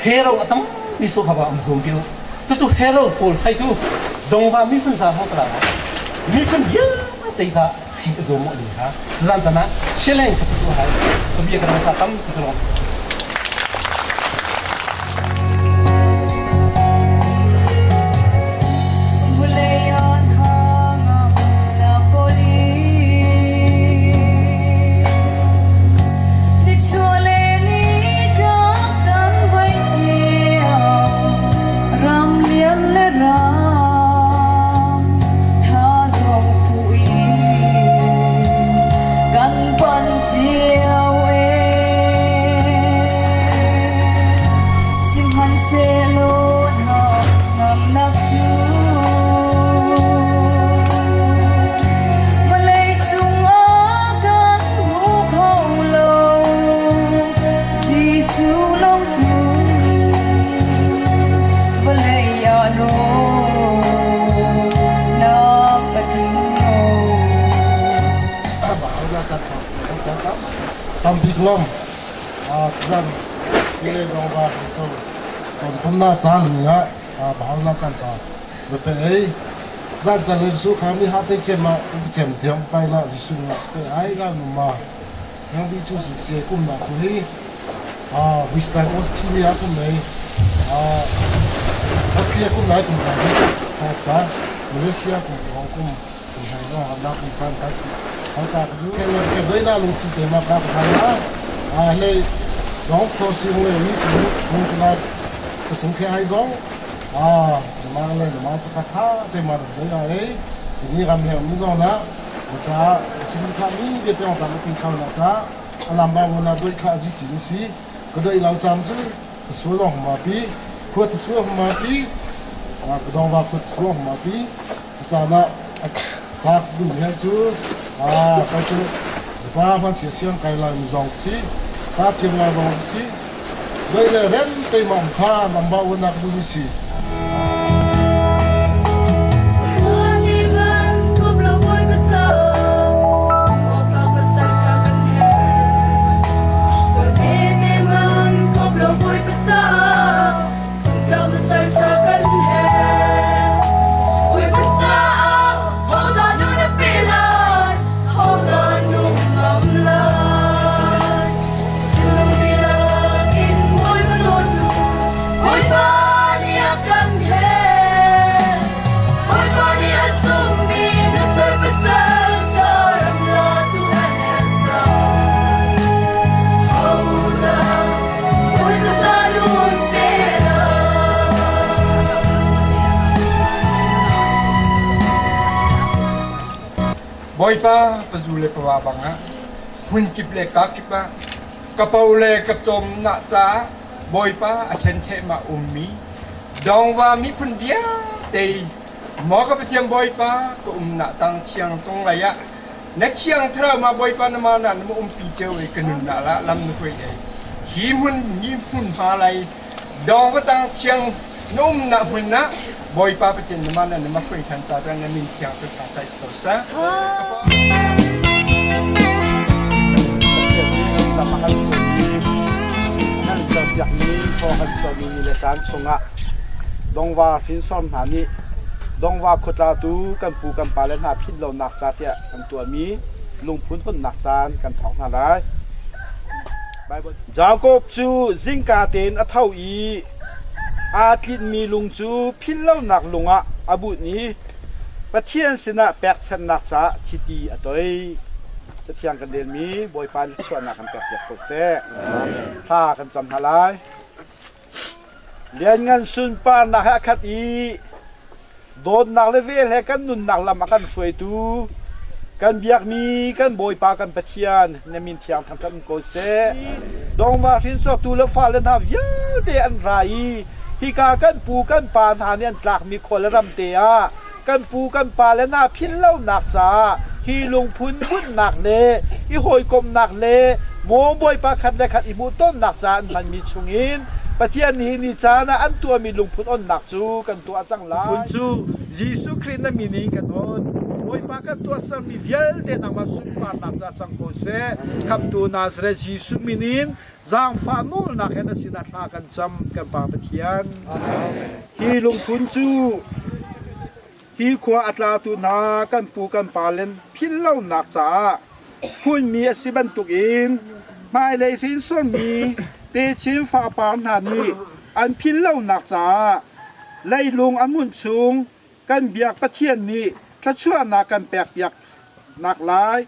hero atam mi so kha ba am zoom piu chu chu hero pol hai chu dong va mi phun sa hong sa mi phun ya te sa si zoom mo ni ha zan chana chileng ka tu hai ka bia ka sa tam ka lo Tam zan kile dong ba so ton pum na chan ni ha bhau na chan ka be pe ei zan zan le su kham ni ha te chem ma u chem thiam pai na ji su na pe ai na nu ma yang bi chu su se kum na ku hi a Western Australia kum nei a Australia kum nai kum na hi sa Malaysia kum Hong Kong kum hai no na kum chan ka si hau ta ku ke le ke doi na lung chi te ma ka ka na a le dong ko si hung le mi ku hung na ka sung ke hai zong a ma le ma ta ka tha te ma doi na ei ni ram le mi zong na cha sim kha mi be te ta tin khau na cha alam ba wona doi kha ji chi si ka doi lau cham chu ka su long ma pi khu ta su ma pi a ka dong ba khu su ma pi cha na sak du he chu a ka chu zpa phan sia siang kai lai mi zong si cha thiam lai bong si doi le rem te mong kha nam ba wona du mi si. Bawipa pazu le pawa bangah hmunkip le kakip ah ka po le ka cawmnak caah Bawipa a ṭhenṭhehmah ummi Dongva miphun vialte maw ka Pathian Bawipa ka umnak tang thiang cunglei ah na thiang thlarau ma Bawipa na ma na na umpi cio i ka nunnak la lam na hruai ei hi hmun hi hmunhma lai Dongva tang thiang na umnak hmun ah Bawipa Pathian na ma na na ma hruai than ca na min thiang cu thang sai ko seh. Nan serpiakmi thawng kan chuahmi ni le caan chungah Dongva hrinsor hna nih Dongva khuatlatu kan pu kan pale hna philh lonak ca tiah kan tuahmi lungphun hunnak caan kan thawk hna lai. Jakob cu zingka tein a tho i aa tlinhmi lung cu philh lonak lung ah a bunh i Pathian sinah pekchanhnak caah chiti a toih. Cathiang kan relmi Bawipa nih chuahnak kan pekpiak ko seh. Thla kan cam hna lai. Lianngan sunparnak he a khat i dawtnak le vel he kan nunnak lam a kan hruaitu kan biakmi kan Bawipa kan Pathian na min thiang thangṭhat um ko seh. Dongva hrinsortu le fale hna vialte an ra i hika kan pu kan pa hna nih an tlakmi khua le ram te ah kan pu kan pale hna philh lonak caah hi lungphun bunhnak le i hawikomhnak le maw Bawipa khat le khat i hmuhtonnak caah an hmanmi chungin Pathian nih ni caan ah an tuahmi lungphun onnak cu kan tuah cang lai. Phun cu Jesuh Khrih na min in kan on. Bawipa kan tuahsermi vialte nangmah sunparnak caah cang ko seh. Khamhtu Nazareth Jesuh min in zaangfah nawlnak he na sinah thla kan cam kan Pa Pathian. Hi lungphun cu hi khua a tlatu hna kan pu kan pa len philh lonak caah phunmi a si bantukin hmailei hrinsormi techin fapar hna nih an philh lonak caah leilung a hmunh chung kan biak Pathian nih thluachuahnak kan pekpiak nak lai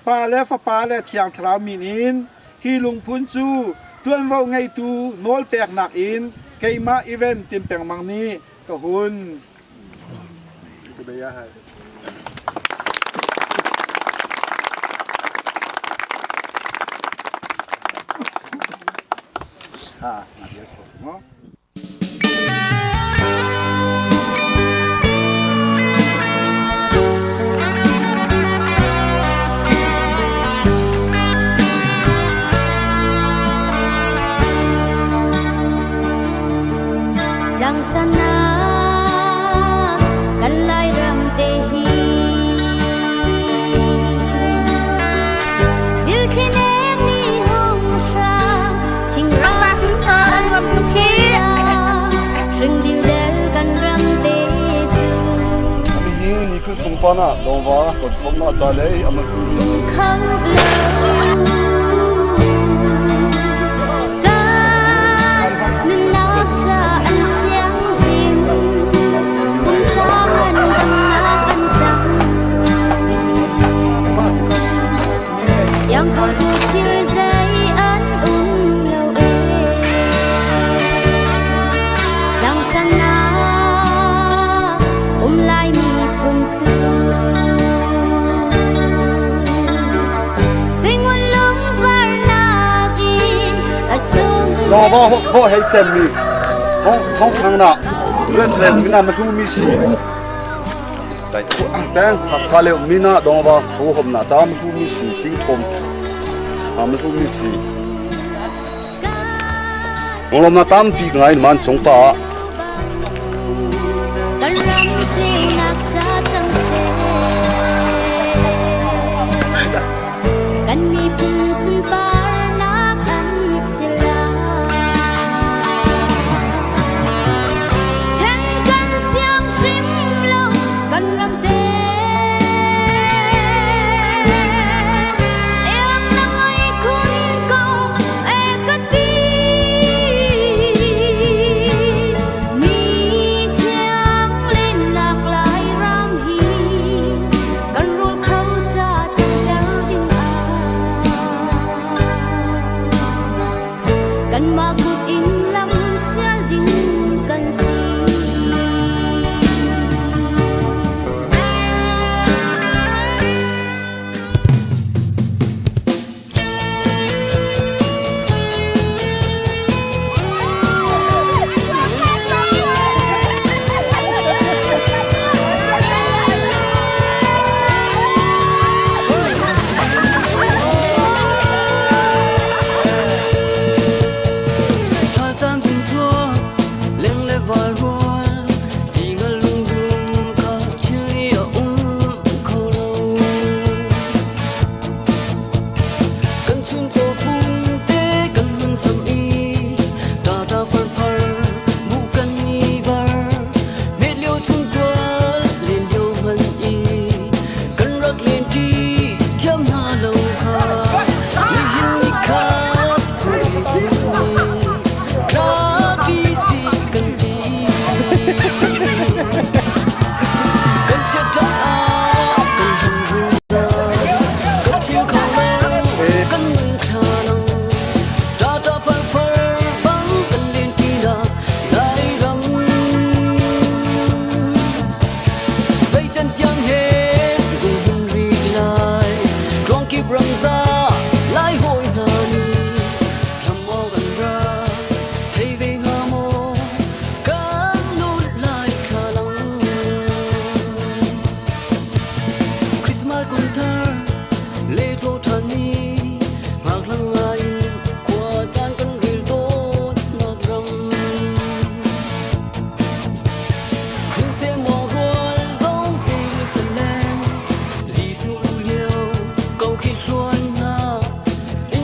Pa le Fapa le Thiang Thlarau min in hi lungphun cu ṭuanvo ngeitu nawlpeknak in keimah Ivan Tin Pengmang nih ka hun. Ha, Langsanak kan Lairam te hi Silthlinek nih hung hrang thingram an Ring del kan ram te cu Ni khu sung pa na dongva kon som na cha le ama Kham lo Kan nunnak ca an thiang hlim pumsa ngan damnak an cang Yang kho tu thil zei an um lo e Tlangsannak um lai miphun cu Singun lungvarnak in a sung Lo ba ho hei cem mi thong thong thang na ret le mi na ma hu mi si tai tang kha le mi na dong ba ho hom na ta ma hu mi si sing thom ha ma hu mi si Ngolom na tampi ngai man chung ta. Kan ram ceunak ca cang seh. Kan miphun sunparnak an si lai. Then kan siang hrim lo kan ram te. Em na ngai khun ko e ka ti. Mi thiang lennak lai ram hi kan rul kho ca cang ter ding ah.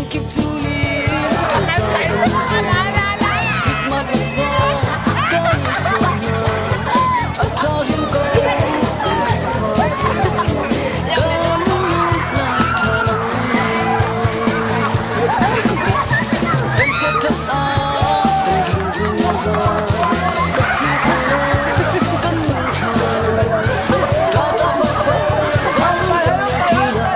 kip tulin thlasa kan ṭin. Christmas laksawng kan i chuah hna. A ṭha hrim ko kan Khrihfabu. Kan lut lai thla lo. Kan chiatṭhat ah kan ding zungzal. Kan si kho lo kan nung thla lo. Ṭaṭa fakfak kan kan ṭi lai lai lo.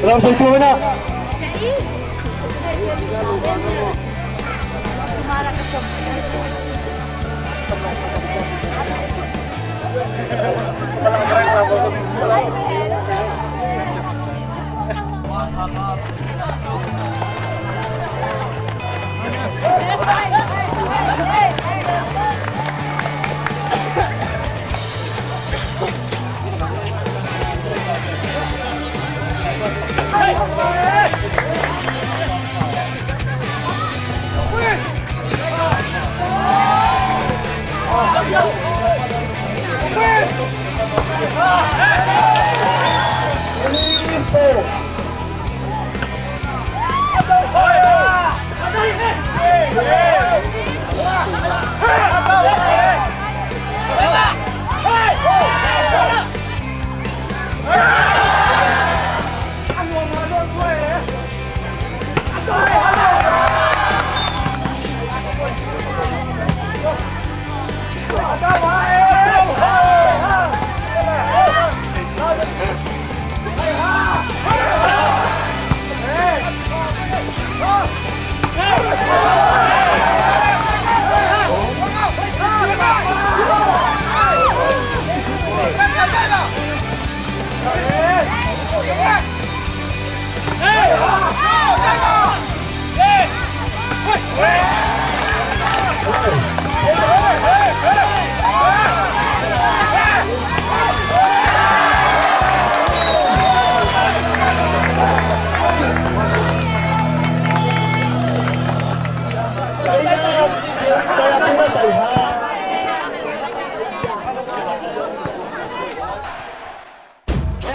Ram sei tu na.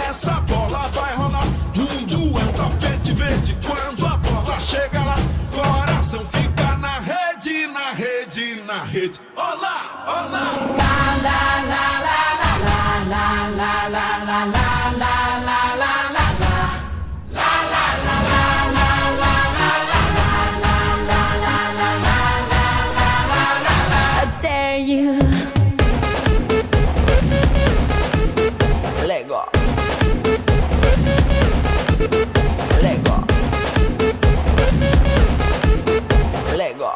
Essa bola vai rolar, mundo é um tapete verde. Quando a bola chega lá, coração fica na rede, na rede, na rede. Olá, olá! La la la la la la la la la la la la la la la. La la la la la la la la la la la la la la la la la. I dare you. Lego. Lego. Lego.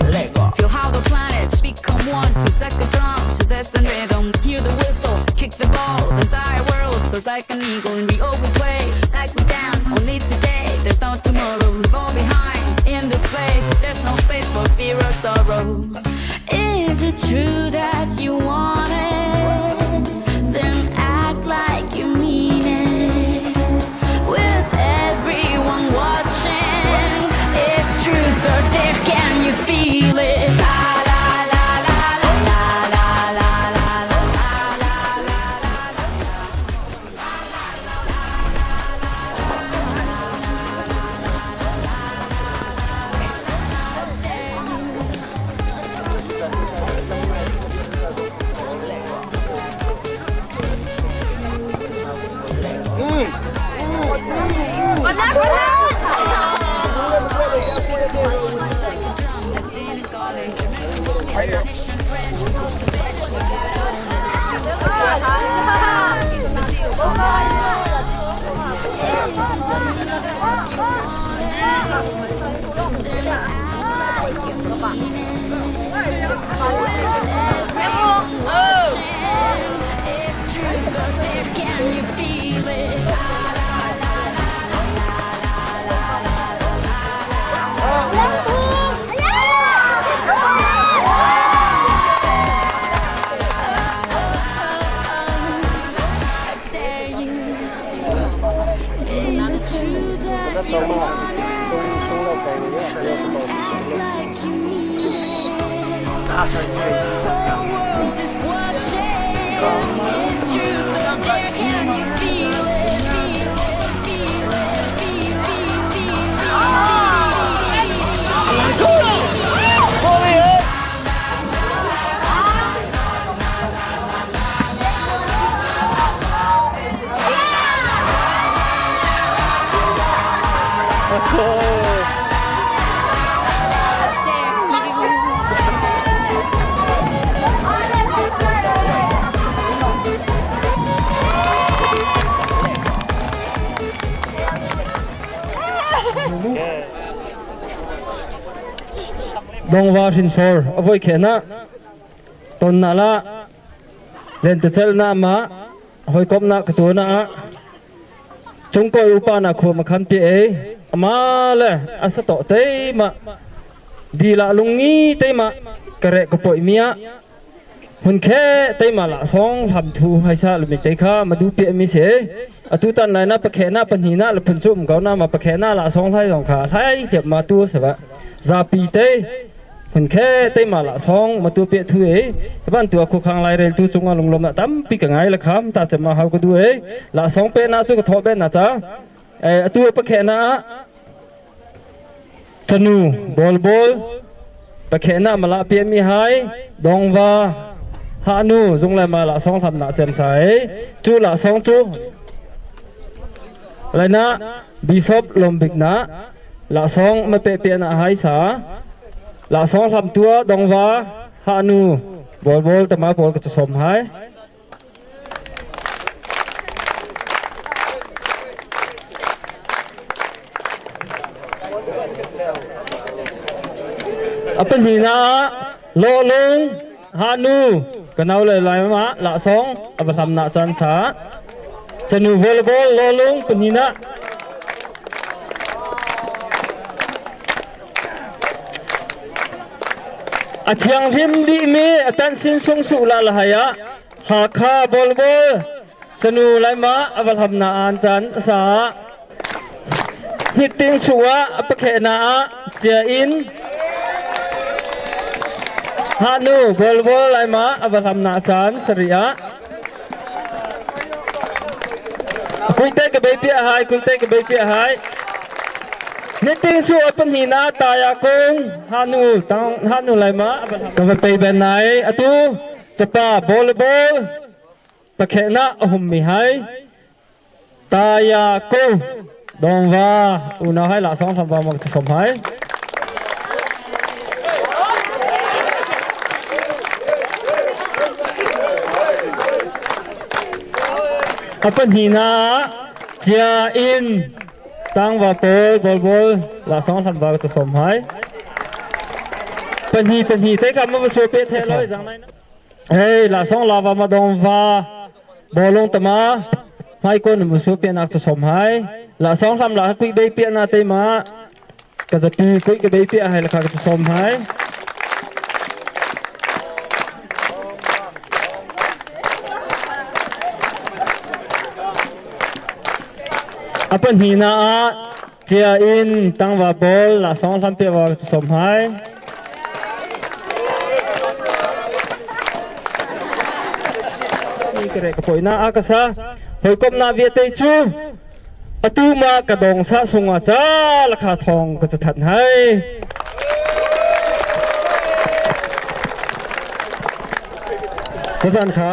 Lego. Feel how the planets become one. Beats like a drum to this and rhythm. Hear the whistle, kick the ball. The entire world soars like an eagle. In Rio we play, like we dance. Only today, there's no tomorrow. Leave all behind in this place. There's no space for fear or sorrow. Is it true that you want it? Then act like you mean it. With everyone watching, it's truth or dare. Can you feel it? La la la la la la la la la la la la. It's truth or dare, can you feel it? I dare you. Is it true that you want it? Then act like you mean it. The whole world is watching. It's truth or dare, can you feel it? Feel it, feel it, feel, feel, feel, feel, feel. Dongva hrinsor a voi khe na ton na la lentecelh na ma hawikom na ka tu na cungkoi upa na khua ma khan pi ei ama le asa to te ma di la lungi te ma kare ko poi mia hun khe te ma la song lam thu hai sa lu mi te kha ma du pi mi se atu tan lai na pakhe na panhi na la phun chum gau na ma pakhe na la song lai dong kha lai hiap ma tu se ba za pi te hun khe te ma la song ma tu pe thu e ban tu khu khang lai rel tu chunga lunglom na tam pi ka ngai la kham ta chama hau ko du e la song pe na chu ko tho be na cha e atu pakhe na chanu bol bol pakhe na mala pe mi hai dongwa ha nu zung lai ma la song tham na chem sai chu la song chu lai na bishop lombik na la song ma pe pe na hai sa la song tham tua dongwa ha nu bol bol tama bol ka som hai apan hi na lo lung ha nu kanau le lai ma la song abahlam na chan sa chanu bol bol lo lung panina athiang hlim di mi atan sin sung su la la haya ha kha bol bol chanu lai ma abahlam na an chan sa hiting suwa apakhe na chia in ha nu bol bol lai ma abahlam na chan saria kuite ke be pi hai kuite ke be pi hai niting su apan hi na ta ya kong ha nu tang ha nu lai ma ka va pe ben nai atu chapa bol bol pakhe na hum mi hai ta ya kong dong va una hai la song tham va mak som hai apan hi na chia in tang va pol bol bol la song tham va cha som hai pan hi te ka ma so pe the loi jang nai hey la song la va ma dong va bolong tama mai kon mu so pe nak cha som hai la song tham la kui be pe na te ma ka za pi kui ka be pe hai la kha ka som hai apan hi na a chia in tangwa bol la song tham pe wa som hai ni kre ka poi na a ka sa hoi kom na ve te chu atu ma ka dong sa sunga cha la kha thong ka cha that hai Kazan kha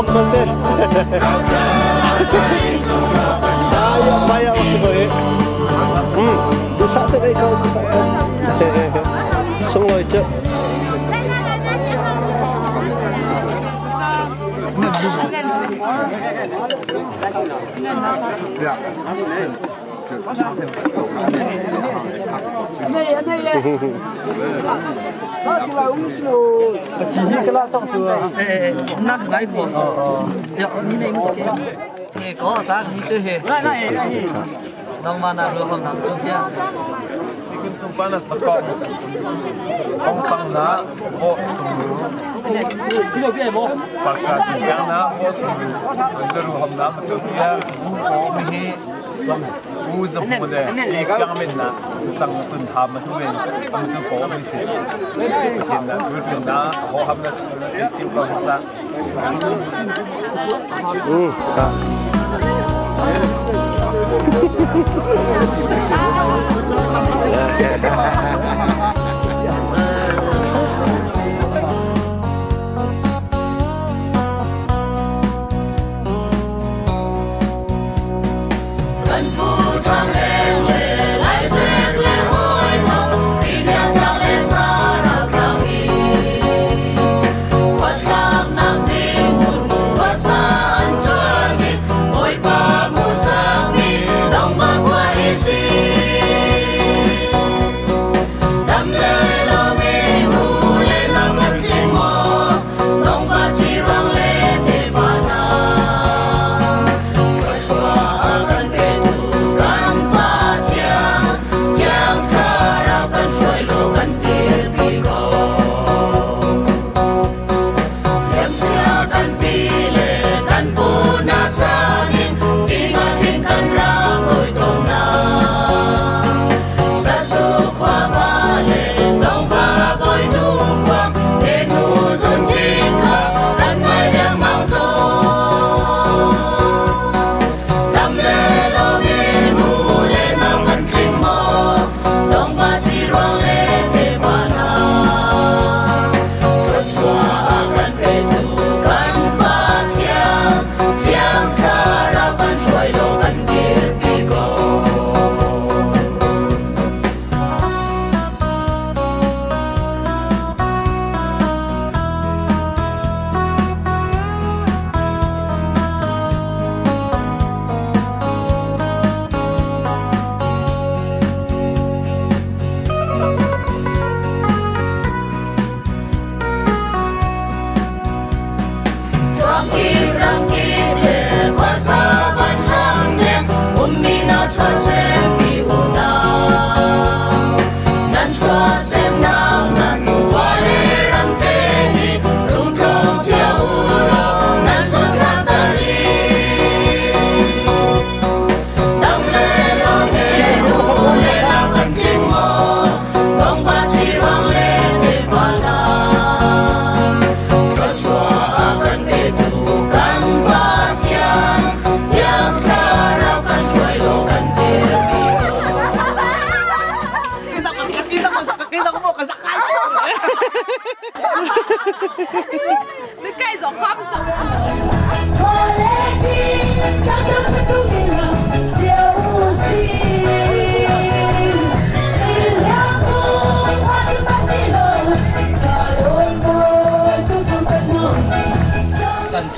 bak te. Ay, maya bak ko eh. Dusa te dai ko dusa te. Sung loi che. U zamu le i siang men na sang tun ha ma su men am tu ko mi se tin na tu tin na ho ham na chu na ti ko sa.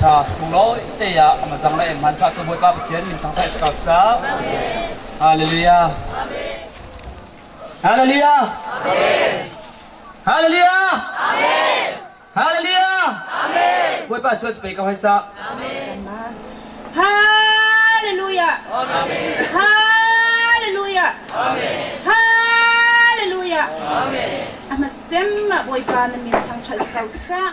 Chan sunglawi te ah amazang le hmansa tu Bawipa Pathian min thangthat si ko sah. Hallelujah. Hallelujah. Hallelujah. Hallelujah. Bawipa sual pe ko hai sa. Hallelujah. Hallelujah. Hallelujah. Amas cem Bawipa na min thangthat si ko sah.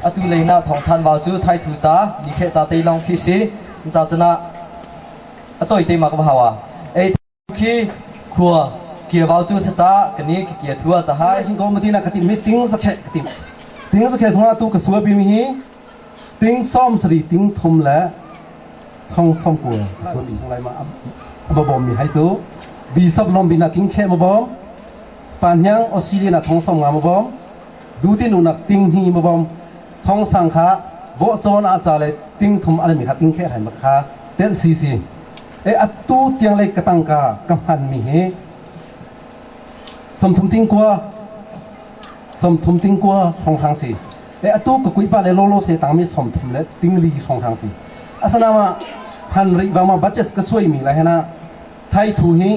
Atu lei na thong than wau cu thai thu ca ni khe ca te long khi si ca chuna a choi te ma ka hawa ei khi khua ki. Kia vau chu sa cha kani ki kia thua cha hai. Sing ko mati na ka ti mi ting za khe ka ti ting za khe sunga tu ka suwa bi mi hi ting som sri ting thum le thong som ko ka suwa bi sung lai ma ba bom mi hai chu bi sab lom bi na ting khe ma bom pan hyang Australia na thong som nga ma bom du tin u nak ting hi ma bom thong sang kha bo chon a cha le ting thum ale mi kha ting khe hai ma kha tel si si e atu tiang le katangka ka hman mi hi somthum ting kwa somthum ting kwa hong hang si e atu ka kui pa le lo lo se tang mi somthum le ting li hong hang si asana ma han ri ba ma budget ka suai mi la hena thai thu hi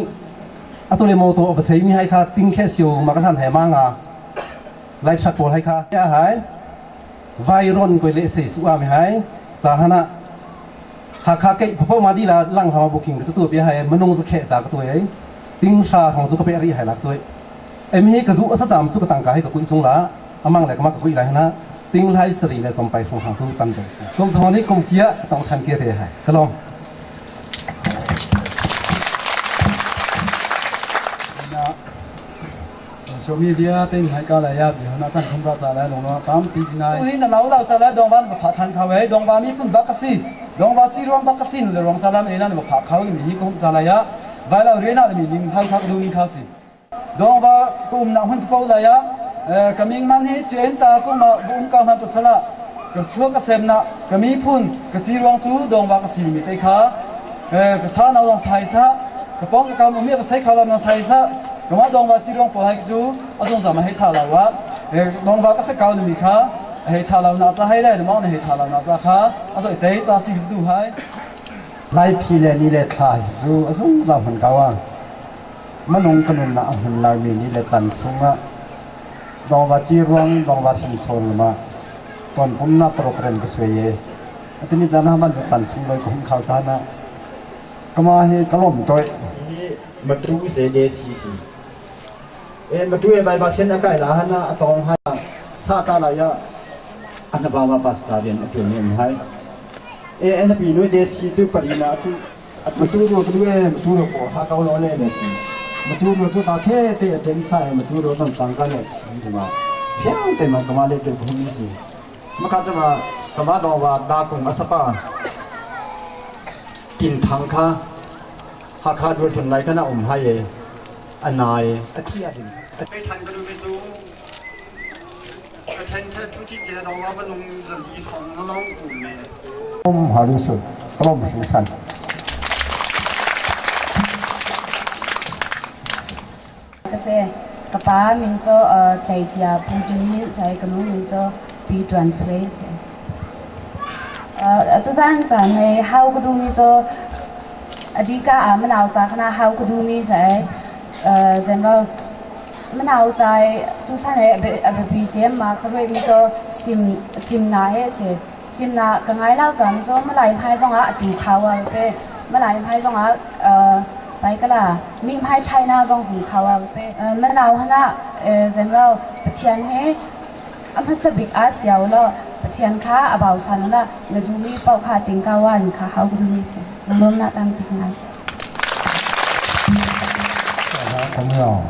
atu le mo to ba sei mi hai kha ting khe siu ma kan han he ma nga lai thak pawl hai kha ya hai vai ron koi le sei su a mi hai cha hana Hakha ke papo ma di la lang sama booking ka tu bia hai manung za khe cha ka tu ai ting sha hong chu ka pe ri hai lak tu em hi ka zu asa cham chu ka tang ka hai ka kui chung la amang le ka ma ka kui lai na ting lai sri le chom pai hong hang chu tan do si kom thong ni kom kia ka tong than kia te hai ka long 所มีเบียเต็มให้กาลายาบิหนาจันคำราจาลายลงตามปีนาย ตุนี่นะเราเราจะแล้วดองวันมาผ่าทันเขาไว้ดองวามีพุ่นบักซีดองวาจีรวงบักซีหรือรองจาลามเอนั่นมาผ่าเขาหรือมีกุมจาลายะไว้เราเรียนอะไรมีลิงเขาทักดูนี่เขาสิดองวากุมนังหุ่นเป้าลายะกมิงมันฮิเจนตากุมาบุ้งกามันปัสละกระชั่วกระเซมนะกมีพุ่นกระจีรวงจูดองวากระสีมีเตขากระซาเอาลองใส่ซะกระป้องกระกำมีกระใส่ขาลำลองใส่ซะกมาดองวาจีรวงปอให้จูอดงจะมาให้ท่าเราวะดองวากระเสกาวมีขาให้ท่าเรานาจะให้ได้หรือมั้งให้ท่าเรานาจะขาอาศัยเตยจะสิดูให้ ไล่พีเลนี่เลทายจูอสุเราหันกาวะมนุงกนุนนะหันลายมีนี่เลจันสุงะดองวาจีรวงดองวาชินโซนมาตอนผมนับโปรแกรมก็สวยเย่ทีนี้จะน่ามันจันสุงเลยของเขาจานะก็มาให้กระล่อมตัว มาดูเสเดซีซีเอ็มาดูเอ็ใบบาเซนอากาศละฮะนะตองฮะซาตาลายะอันบาวาปัสตาเรียนอตุเนียนให้เอ็นปีนู้เดซีจูปรีนาจูมาดูดูดูเอ็มาดูดูขอซาเกาล้อเล่เนี่ยสิมาดูดูสุดาเทเตเต็มใส่มาดูดูต้องจังกันเนี่ยใช่ไหมเพียงแต่มาก็มาเล่นเป็นคนนี้สิมาคัดจะมาก็มาดองว่าดาคงอัสปากินทังค่ะหาคาดูถึงไรก็น่าอมให้อันนายอธิยาดินไม่ทันก็ดูไม่รู้แทนแค่ทุกที่เจอเราว่ามันลงจะลีของน้องกลุ่มเนี่ย ผมหารู้สึกกล้อมสุสัน ก็เสกป้ามินโจใจเจียปูจินมิใส่กนุมินโจปีจวนเพลสตัวสันจะในเฮาก็ดูมิโจอดีกาอ่ะมันเอาจากคณะเฮาก็ดูมิใส่เจนว่ามันเอาใจตัวสันเอเบบีเจมมาเขาเรียกมิโจซิมซิมนาเอเสซิมนากังไงเล่าจำโจเมื่อไหร่พายจงอ่ะดูเขาอ่ะเป้เมื่อไหร่พายจงอ่ะไปก็ล่ะมีพายไชน่าจงหูเขาอ่ะเป้มันเอาฮะนะเจนว่าเทียนเฮอัมพสบิกอาเซียวแล้วเทียนค้าอบาวสันละนดูมีเป้าขาติงกาวันค่ะเขาก็ดูมีเสียลมหน้าตามปีงาน 朋友，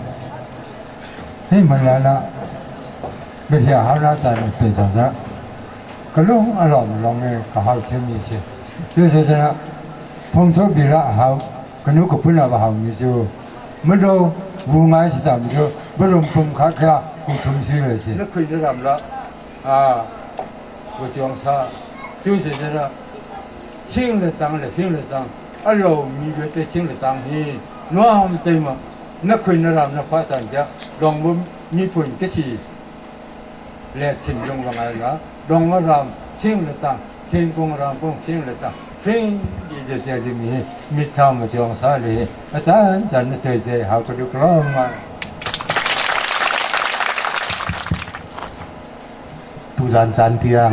你们来了，没想好那在对上的，个龙啊老龙的个好听一些，就是这样，碰触比了好，个如果不那么好，你就没有无碍是咱们就不用分开开，不同时了些。那亏得咱们了啊，我讲啥，就是这样，新的当了新的当，啊老米的对新的当嘿，那我们对嘛？那亏那咱们发展家，让我们米粉这是来听众来了，让我让新的当，天公让公新的当，新的这这米米他们讲啥哩？啊，咱咱这这好个就个嘛。 ตุจานจานเตียง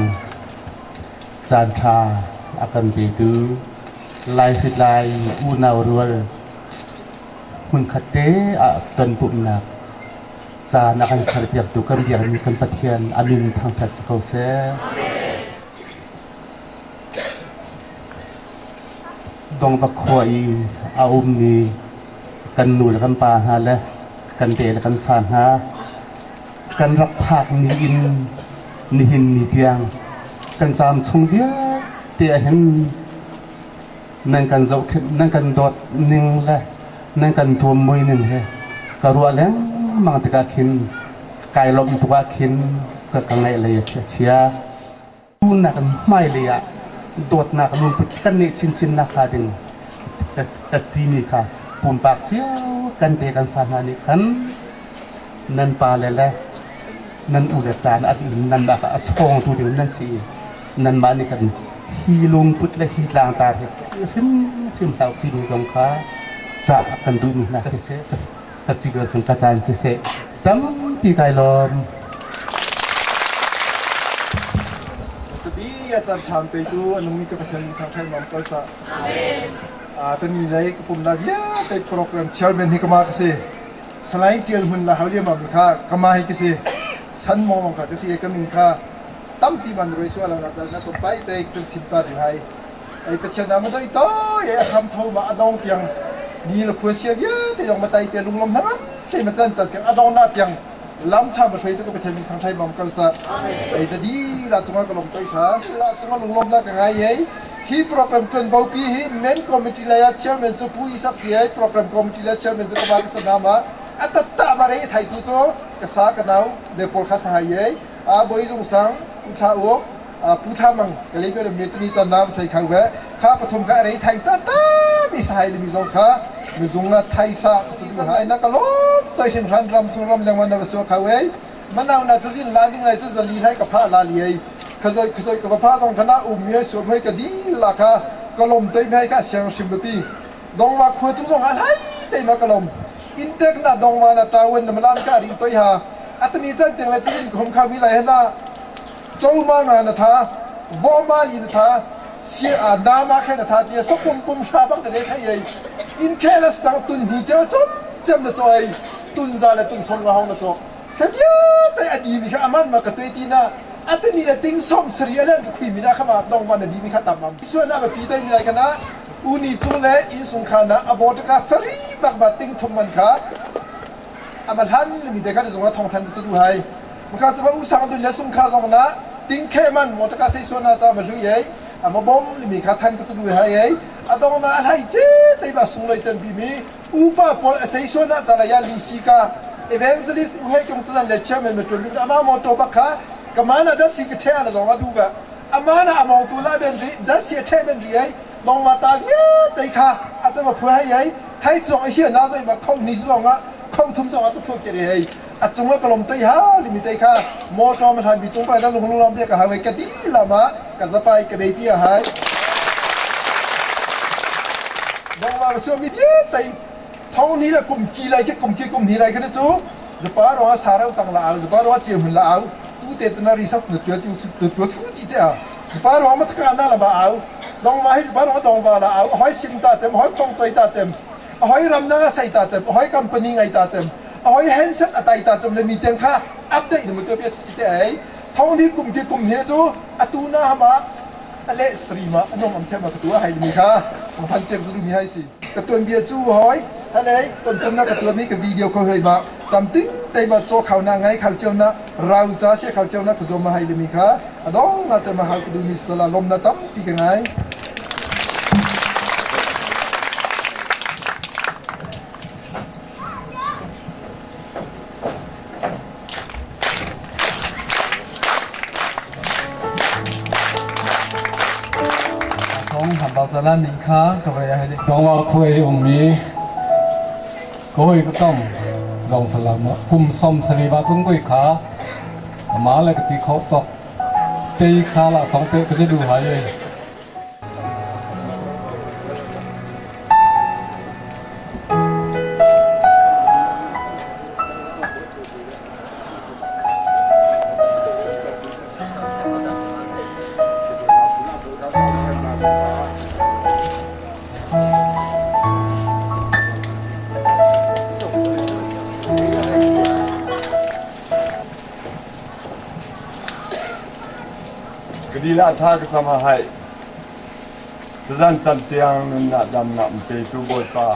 จานชาอากันเปตูลายฟิดลายอูนาวรัวหุ่นคเตะตนปุ่มนักจานอากันสารเปียกตุกันเดียมีกันปะเทียนอามินทางทัศเขาเซดงวักขวยอาอุมนีกันนูและกันปาฮาเล Kan te le kan fa hna kan rak phak ni in nihin ni tiang kan caam chung vialte ah hin nan kan zohkhenh nan kan dawt ning le nan kan tuammui ning he ka ruah lengmang tikah khin kai lawmh tuk ah khin ka ka ngaih lei a chia. Tunak in hmailei ah dawtnak lungput kan neih chinchin nakhnga ding timi kha pumpak cio kan te kan fa hna nih khan nan pale le nan u le caan an in nan mah a chawngtu ding nan si i nanmah nih kan hi lungput le hi tlangtar hi hrimhrim hlah timi zong kha ca kan duhmi hna khi si ka ci ka caan siseh tampi kai lawm. Sabi a caan ṭham petu a nungmi ka Pathian min thangṭhat mam ko sah. Tani lei ka pum na vialte program chairman hi kama ka si. Salai Tial Hmun la haulia mam kha kama hi ka si. San mong kha ka si ka min kha tampi man roi sual na na chom pai te tum sim pa ding hai. Ai Pathian na ma doi to ye ham tho ma adong tiang ni la khua sia vialte yong ma tai pe lunglom na ram te ma chan chan tiang adong na tiang lam tha ma hrei tu ka Pathian min thang thai mam kal sa ai da di la chunga ka lom toi sa la chunga lunglom na ka ngai ye hi program tuan bo pi hi main committee la ya chairman chu pu isak si ai program committee la chairman chu ka ba ka sa na ma atatta ma re thai tu chu ka sa ka nau le pol kha sa hai ye a boi zung sang u tha u Pu Tha Mang ka le le me tani chan nam sei khang ve kha pathum kha rei thai ta ta mi sai le mi zong kha mi zung na thai sa ka chu hai na ka lom toi hin ran ram sung ram leng wan na su kha we manaw na chazin la ding lai chu zali hai ka pha la li ai khazoi khazoi ka pha zong khana um mi su hoi ka di la kha ka lom toi mai ka siang hrim pi dong wa khua chung zong a lai te ma ka lom intek na dong wa na tawin na malam ka ri toi ha atani chan teng la chin khom kha mi lai na Coma nga na tha, vawma li na tha, sia nama khe na tha tia sopum pum hra bang te thai ei. In khe la sang tun hi cheu chom chem na cho ei. Tun za le tun som nga hong na cho. Khe bia te adi mi kha aman ma ka te ti na atani le ting som sri ale ka khui mi na kha ma dong ma na di mi kha tam am. Suan na ba pi dai mi lai kana uni chung le in sung kha na abo ta ka fari bak ba ting thum man kha ama hlan mi te kha zong thong than chu hai. Maka cu u sang dun le sung kha zong na ting khe man mo taka sei suan na cha ma hlui ei ama bom li mi kha than ka chu hai ei adong na a hai che te ba sung lei chan bi mi upa pol a sei suan na cha la ya lusi ka evangelist u hei kong tan le chairman me tun lu ama mo to ba kha kamana da si ka the ala zong adu ga amana among tu la ben ri da si the ben ri ei dong ma ta via te kha a cha ma phu hai ei thai zong hi na zoi ma khau ni zong a khau thum zong a chu phu ke ri ei a cung ah ka lom tei ha limi tei kha motor ma hlan bi cung pa na lung lung lam bia ka hawe ka di lama ka zapai ka bei pi hai dong la so mi bia tei thong ni la kum ki lai ke kum ki kum ni lai ke chu zapa ro sarau tang la au zapa ro che mun la au tu te na research na tu tu tu thu chi che a zapa ro ma ka na la ba au dong ma hi zapa ro dong ba la au hoi sim ta chem hoi thong choi ta chem hoi ram na sai ta chem hoi company ngai ta chem oi handset a tai ta chom le mi tiang kha update ni mu tu pia chi che ai thong ni kum ki kum ni chu atu na hama ale sri ma anom am them ka tu hai mi kha ang than chek zu mi hai si ka tuan bia chu hoi hale ton ton na ka tu mi ka video ko hoi ma tam ting te ma cho khau na ngai khau cheu na rau cha se khau cheu na ku zo ma hai le mi kha adong na cha ma hal ku du mi sala lom na tam pi ka ngai Dongwa khuai ummi koi ka kam long salam kum som sari ba chung koi kha ma le ka ti kho tok te kha la song te ka du hai Kadila tha ka sama hai. Tazan chan tiang nun na dam na pe tu Bawipa.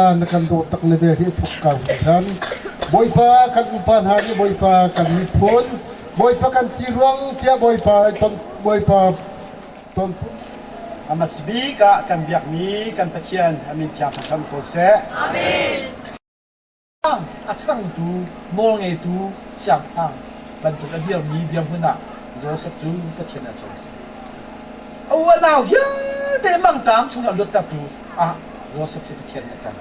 Bawipa na kan dawt tak na vel hi thuk ka hringhran. Bawipa kan upa hna nih Bawipa kan miphun Bawipa kan ci ruang tiah Bawipa ton Bawipa ton Amas bik ah kan biakmi kan Pathian a min thiang thangṭhat ko seh. Amen. A changtu nawlngeitu siangpahrang bantuk a dirmi dirhmun ah Josef cu Pathian a cawi. A u a nau vialte mangṭam chungah luattertu ah Josef cu Pathian nih a cang.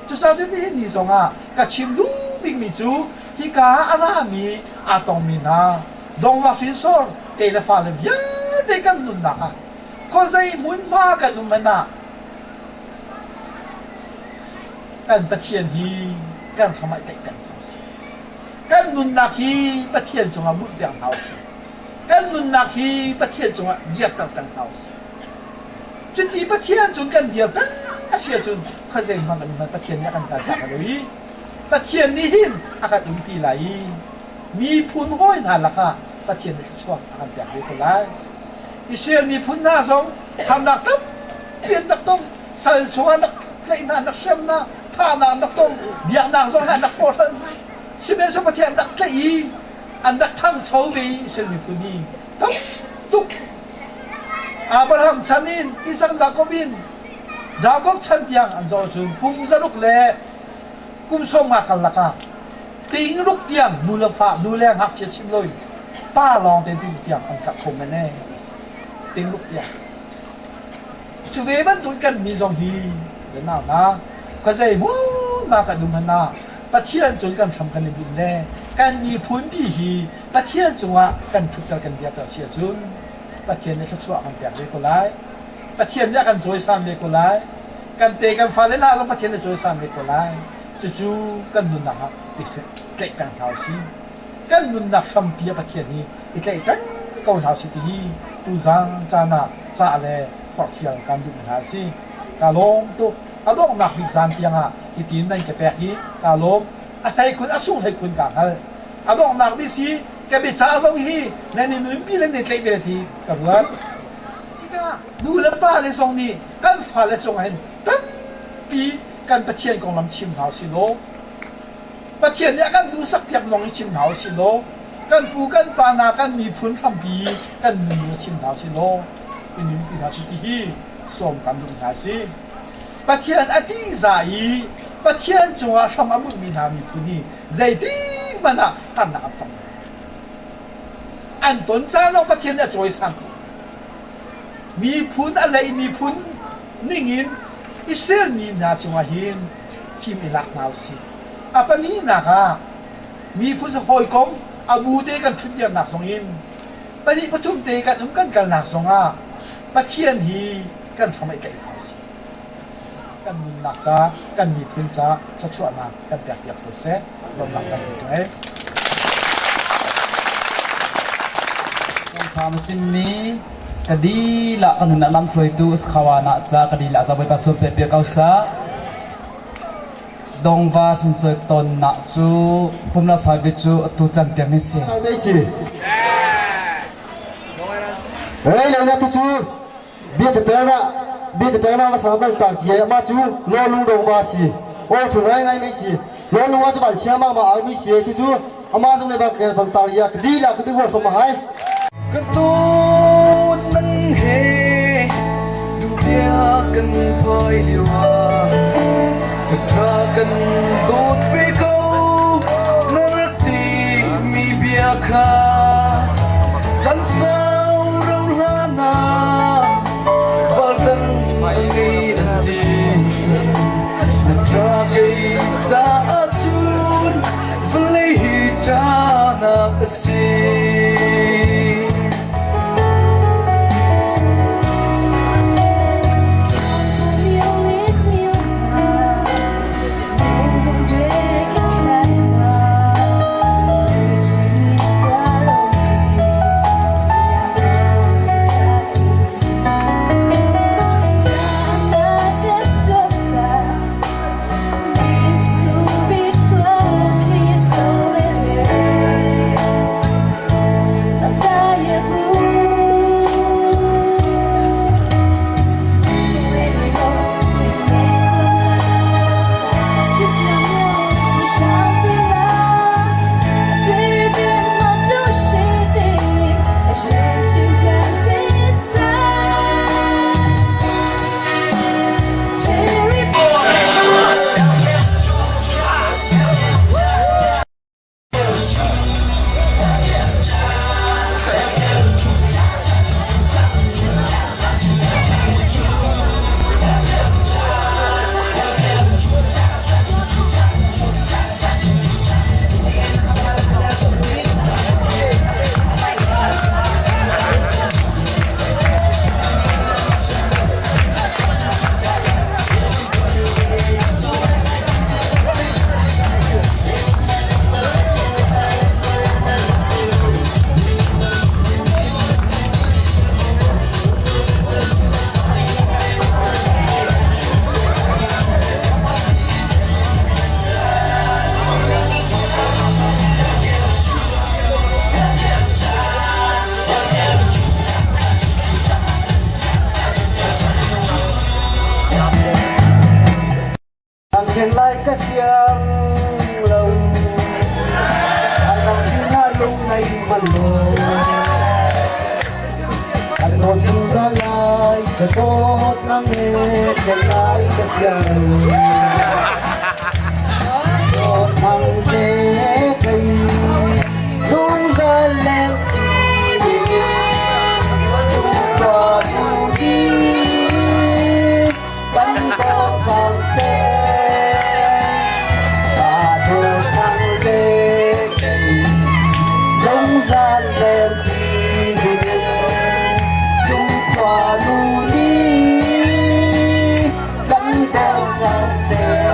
Cucaah cun nihin ni zongah ka chim duh bikmi cu hika ah a rami aa tongmi hna dongvak hrinsor te le fale vialte kan nunnak ah khuazei hmunhma kan um hmanh ah Kan Pathian hi kan hram ah i tlaih peng hna usih. Kan nunnak hi Pathian cungah bunh peng hna usih. Kan nunnak hi Pathian cungah dirter peng hna usih. Cuti Pathian cun kan dir peng a si ahcun khuazei hmang kan um Pathian nih a kan kaltak lo i Pathian nih hin a kan umpi lai i miphun hawi hna lakah Pathian nih thluachuah a kan pek ve ko lai. Israel miphun hna zong harnak tampi an rak tong. Sal chungah rak tlaih hna, rak hrem hna, thahnak rak tong, biaknak zong han rak hrawhral hna. Sihmanhsehlaw Pathian rak tlaih i an rak ṭhangcho ve i Israel miphun hi tam tuk. Abraham chan in Isak Jakob in Jakob chan tiang an zoh cun kum zaruk le kum 50 karlak ah ting ruk tiang nu le fa nu le ngakchia chim loin pa lawng tein ting tiang an tlak kho men ee ting ruk tiang. Cu ve bantuk kan nih zong hi nau hna khuazei hmunhma kan um hmanh ah Pathian cung kan hram kan i bunh le kan miphun pi hi Pathian cungah kan ṭhutter kan dirter si ahcun Pathian nih thluachuah kan pek ve ko lai. Pathian nih a kan cawisan ve ko lai. Kan te kan fale hna zong Pathian nih cawisan ve ko lai. Cucu kan nunnak ah i tlaih peng hna usih. Kan nunnak hrampi ah Pathian hi i tlaih peng ko hna usih ti hi tuzaan caan ah cah le forhfial kan duhmi hna a si. Kaa lawm tuk. A donghnak bik zan tiangah hitin nan ka pek i kaa lawm. A hleikhun a sung hleikhun kaa hngalh. A donghnak bik si ka biacah zong hi nan i nunpi le nan i tlaih ve ti ka ruat. Tikah nu le pa le zong nih kan fale cungah hin tampi kan Pathian konglam chim hna usih law Pathian nih a kan duhsakpiak lawng i chim hna usih law kan pu kan pa hna kan miphun hrampi kan nun chim hna usih law i nunpi hna usih ti hi sawm kan duh hna si. Pathian a ṭihzah i Pathian cungah hram a bunhmi hna miphun hi zeitik hmanh ah harnak an tong. An ton caan lawng Pathian nih a cawisan. Miphun a lei miphun ningin Israel mi hna cungah hin fim i lak hna usih. A pahnihnak ah miphun cu hawikom a bu te kan ṭhutdirnak zong in pahnih pathum te kan um kan kalnak zongah Pathian hi kan hram i tlaih hna usih. Kan nunnak ca, kan miphun ca thluachuahnak kan pekpiak ko seh. Lawmnak tampi ka ngei. Thawngtha masimmi ka dilah ka nun ah lamhruaitu Skhawana ca ka dilah ca Bawipa sual pe piak ko sa. Dongva sinsoi ton na cu pumla sai bi cu atu chan tiang hi si. Dei si. Rei le na tu cu bia te pel na bia te pel na va sang ta ta ki ma cu lo lung dong ba si. O thu ngai ngai mi si. Lo lung wa chu ban sia ma ma ai mi si tu cu ama zong le ba ke ta ta ya di la ku bi war som ma hai. Ka dawt nan he dubia kan phai lio ah ka tha kan dawt ve ko na rak ti mi bia kha chan sau ro hlan ah vardang a ngei an ti na tha kei caah cun vawlei hi ṭahnak a si. Ang chen lai ka siang lo An dang sinah lung ngei man lo An dawt zungzal lai ka dawt nang he chen lai ka siang lo Dawt nang te kei zungzal leng Chung tu di กันก็ฟังเสta thuộc thăng lê giống gian lên thì chúng qua lu đi cắn con thang xe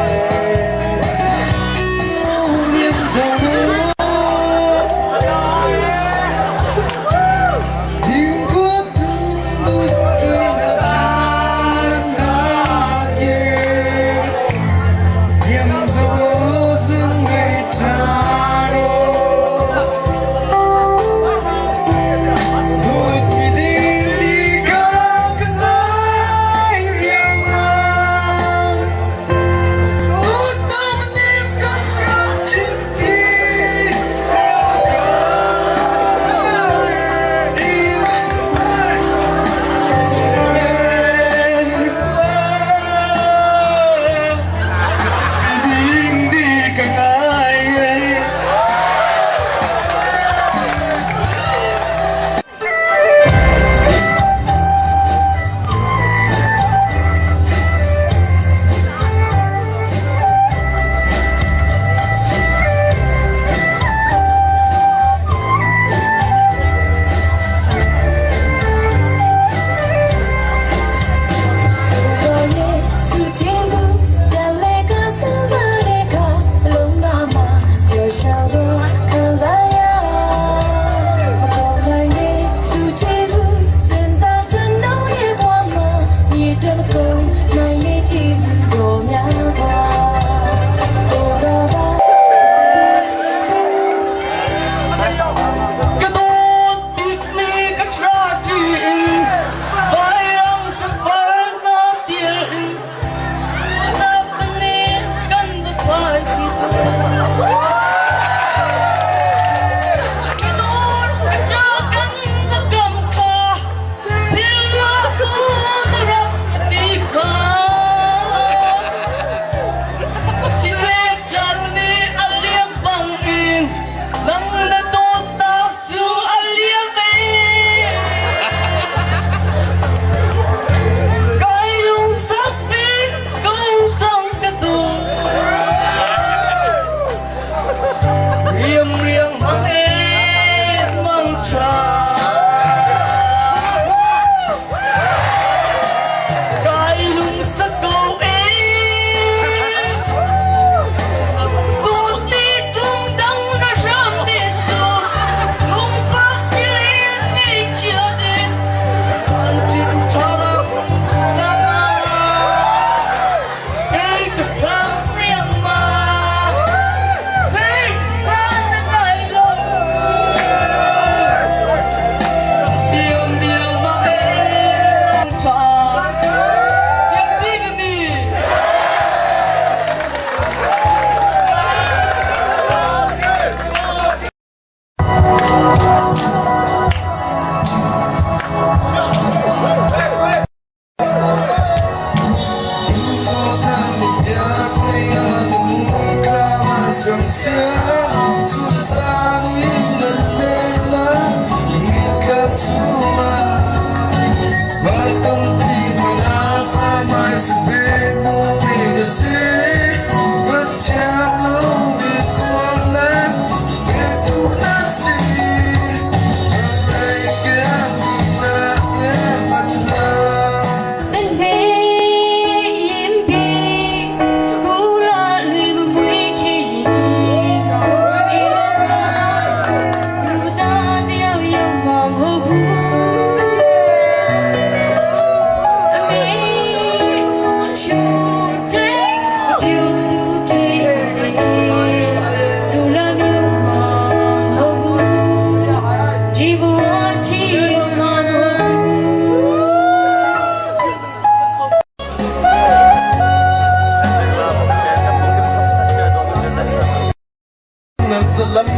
Lam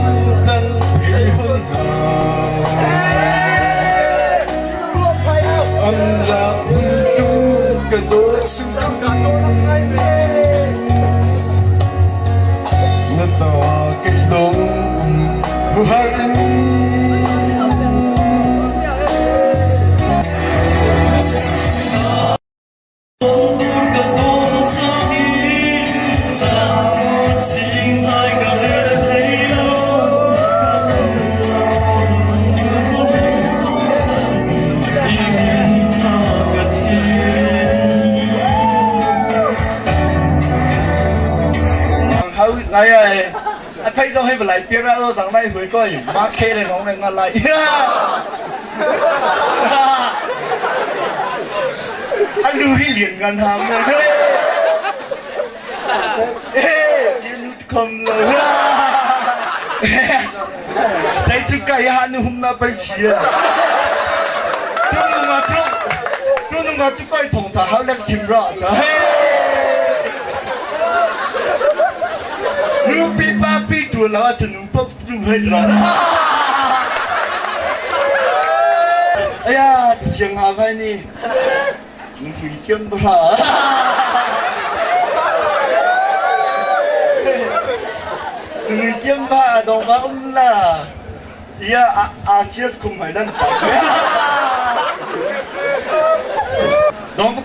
kan phei hun hna. An rak hun tu ka dawt sung Na ta kei dong har in. Ngai ai a phei zong hei balai piar a zang nai hui koi ma khe le ngong le nga lai. A lu hi lian ngan ham le he nu khom lo dai chu kai ha nu hum na pai chia tu nu nga chu tu nu nga chu koi thong tha hau lek thim ra cha he nu pi pa pi tu la chu nu pok tu hei ra. Aya siang ha vai ni nu hui thiam ba nu hui thiam ba dong ba um la ia Asias kum hai nan pa dong.